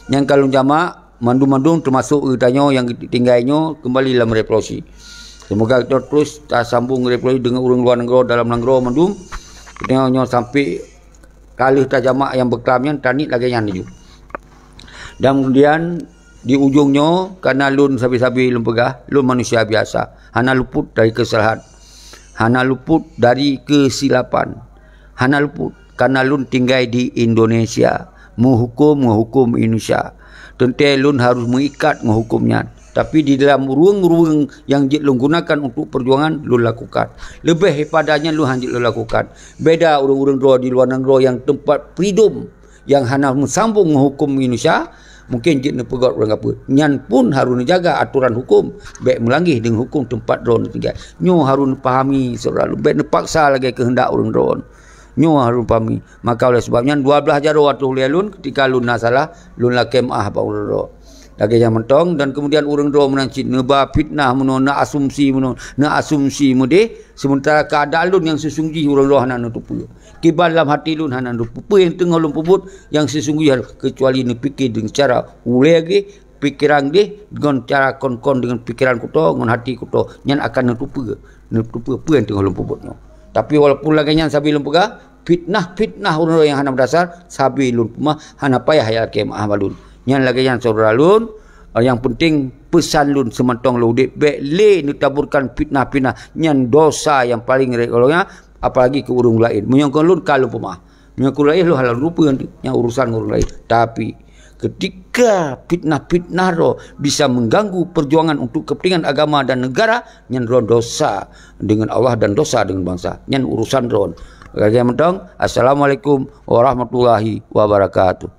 Nyang ka lôn jamak, mandum-mandum teumasok geutanyoe nyang tinggai nyoe keumbali lam revolusi. Seumoga geutanyoe terus tasambong revolusi deungon ureuëng luwa nanggroe, dalam nanggroe mandum. Geutanyoe nyoe sampai ka lheueh tajamak nyang beuklam nyan, taniet lagée nyan laju. Dan kemudian di ujong nyoe, kareuna lôn sabe-sabe lôn peugah, lôn manusia biasa, hana luput dari keusalahan, hana luput dari keusilapan, hana luput. Kareuna lôn tinggai di Indonesia, meuhuköm ngon huköm Indonesia. Teuntée lôn harôh meuikat ngon huköm nyan. Tapi di dalam ruweueng-ruweueng nyang jeuet lôn gunakan untuk peujuangan, lôn lakukan. Leubeh daripada nyan lôn hana jeuet lôn lakukan. Beda ureuëng-ureuëng droe di luwa nanggroe nyang teumpat freedom, nyang hana meusambong ngon huköm Indonesia, mungken jeuet neupeugét ureuëng kapeue. Nyan pun harôh neujaga atoran huköm, bék meulanggeh deungon huköm teumpat droe neutinggai. Nyoe harôh neupahami, syedara lôn, bék neupaksa lagée keuheundak ureuëng droe. Nyoe harôh pahami. Maka oleh sebab nyan, dua blaih jaroe ateueh ulée lôn, ketika lôn na salah, lôn lakée meu'ah bak ureuëng droe. Lagée nyan mantong, dan kemudian ureuëng droe meunan cit neuba fitnah meunoe, neuasumsi meunoe, neuasumsi meudeh, sementara keuadaan lôn nyang seusunggoh jih ureuëng droe hana neuteupeue. Kiban lam hati lôn hana neuteupeue peue nyang teungoh lôn peubuet nyang seusunggoh jih, kecuali neupike deungon cara ulée lagée, pikeran deh deungon cara kon-kon deungon pikeran kuto, ngon hati kuto, nyan akan neuteupeue, neuteupeue peue nyang teungoh lôn peubuet nyoe. Tapi walaupun lagée nyan sabe lôn peugah, fitnah-fitnah ureuëng nyang hana meudasar, sabe lôn peumah, hana payah lakée meu'ah bak lôn. Nyan lagée nyan syedara lôn, nyang penting peusan lôn seumantong lôn udeb, bék lé neutaburkan fitnah-fitnah, nyan dosa nyang paleng rhot gohlom nyan, Apalagi keu ureuëng laén. Meunyoe kon lôn ka lôn peumah. Meunyoe keu laén lôn hana lôn peue, nyan urusan ureuëng laén. Tapi ketika fitnah-fitnah droe bisa mengganggu perjuangan untuk kepentingan agama dan negara, nyan droe dosa dengan Allah dan dosa dengan bangsa. Nyan urusan droe. Lagée mantong, Assalamualaikum warahmatullahi wabarakatuh.